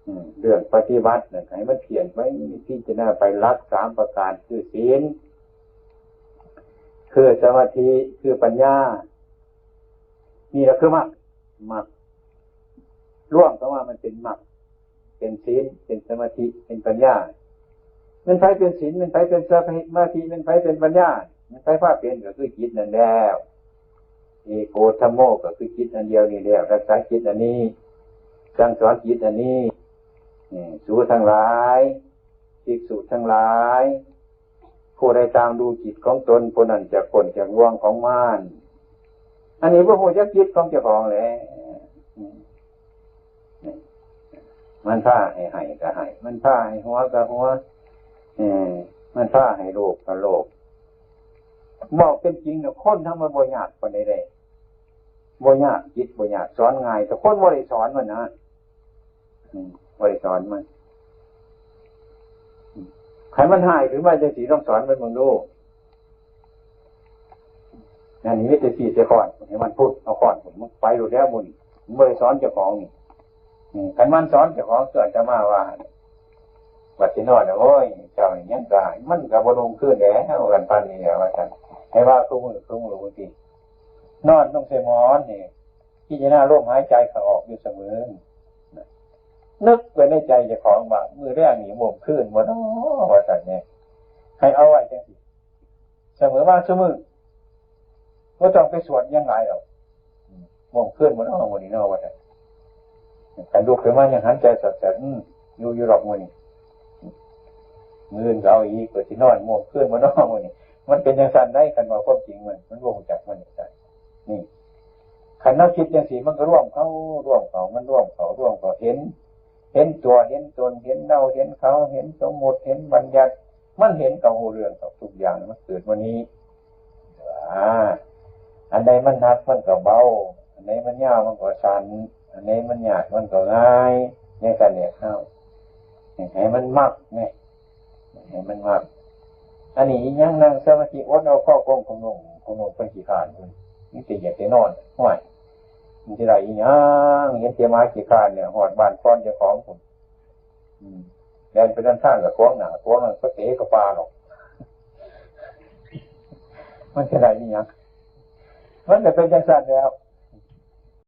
อืม เรื่องปฏิบัติน่ะ ให้มันเพียรไป พิจารณาไป หลักสามประการ คือศีล คือสมาธิ คือปัญญา นี่แหละคือมรรค มรรค รวมเข้ามามันเป็นมรรค เป็นศีล เป็นสมาธิ เป็นปัญญา มันไผเป็นศีล มันไผเป็นสมาธิ มันไผเป็นปัญญา มันไผพาเป็น ก็คือจิตนั่นแล้ว เอโกธัมโม ก็คือจิตอันเดียวนี่แล้ว รักษาจิตอันนี้ สั่งสอนจิตอันนี้ นี่ สูทั้งหลาย ภิกษุทั้งหลาย ผู้ใดตามดูจิตของตน ผู้นั้นจะพ้นจากบ่วงของมาร อันนี้บ่ฮู้จักจิตของเจ้าของแหละ อืม มันพาให้ให้ก็ให้ มันพาให้หัวก็หัว เออ มันพาให้โลภก็โลภ บอกเป็นจริงนะ คนทั้งมันบ่ยากปานใดเด้ บ่ยาก จิตบ่ยาก สอนง่าย แต่คนบ่ได้สอนมันนะ อืม บ่ได้สอนมัน อืม ให้มันหายขึ้นมาจังซี่ ลองสอนมันเบิ่งดู นั่นนี่มีแต่สีแต่ค้อน ให้มันพุดเอาค้อนพุด มันไปโลดแล้วหมู่นี่ มันบ่ได้สอนเจ้าของนี่ อืม คันมันสอนเจ้าของ คืออาตมาว่า บัดสินอนน่ะ โอ้ย เจ้านี่ยังกะ มันกะบ่ลงคืนแล้ว กันปานนี้แล้ว ว่าซั่น ให้ว่าคือมื้อคือมื้อ บางทีนอนลงใส่หมอนนี่ พิจารณาลมหายใจเข้าออกอยู่เสมอ นึกไว้ในใจเจ้าของว่า มื้อแลงนี่ม่วงคืนบ่น้อ ว่าซั่นแหม ให้เอาไว้จังซี่ เสมอมาซุมื้อ บ่ต้องไปสวดหยังหลายดอก ม่วงคืนบ่น้อ มื้อนี้น้อ ว่าซั่น คันลุกขึ้นมายังหันใจสดๆ อืม อยู่ อยู่ดอกมื้อนี้ มื้ออื่นก็เอาอีก ก็สินอนม่วงคืนบ่น้อ มื้อนี้ มันเป็นจังซั่นได้ คันว่าความจริงมัน มันบ่รู้จักมันจังซั่น นี่ คันเราคิดจังซี่ มันก็ร่วมเข้า ร่วมเข้า มันร่วมเข้า ร่วมเข้า เห็น เห็นตัว เห็นตน เห็นเรา เห็นเขา เห็นสมมุติ เห็นบัญญัติ มันเห็นเข้า รู้เรื่องเข้า ทุกอย่างมันเกิดมื้อนี้ อ่า อันใดมันหนักมันก็เบา อันใดมันยาวมันก็สั้น อันใดมันยากมันก็ง่าย จังซั่นแหละเฮา ให้มันมักไง ให้มันมัก อันนี้อีหยัง นั่งสมาธิอดเอาข้อกงของนง ของนงเพิ่นขี้คร้าน เพิ่นมีแต่อยากจะนอน ห้วย มันสิได้อีหยัง เห็นแต่หมาขี้คร้านเนี่ย ฮอดบ้านก่อนเจ้าของพุ้น อืม แล่นไปด้านข้างก็ขวางหน้า ขวางหลัง ก็เตะเข้าป่าหรอก มันสิได้อีหยัง มันก็เป็นจังซั่นแหล้ว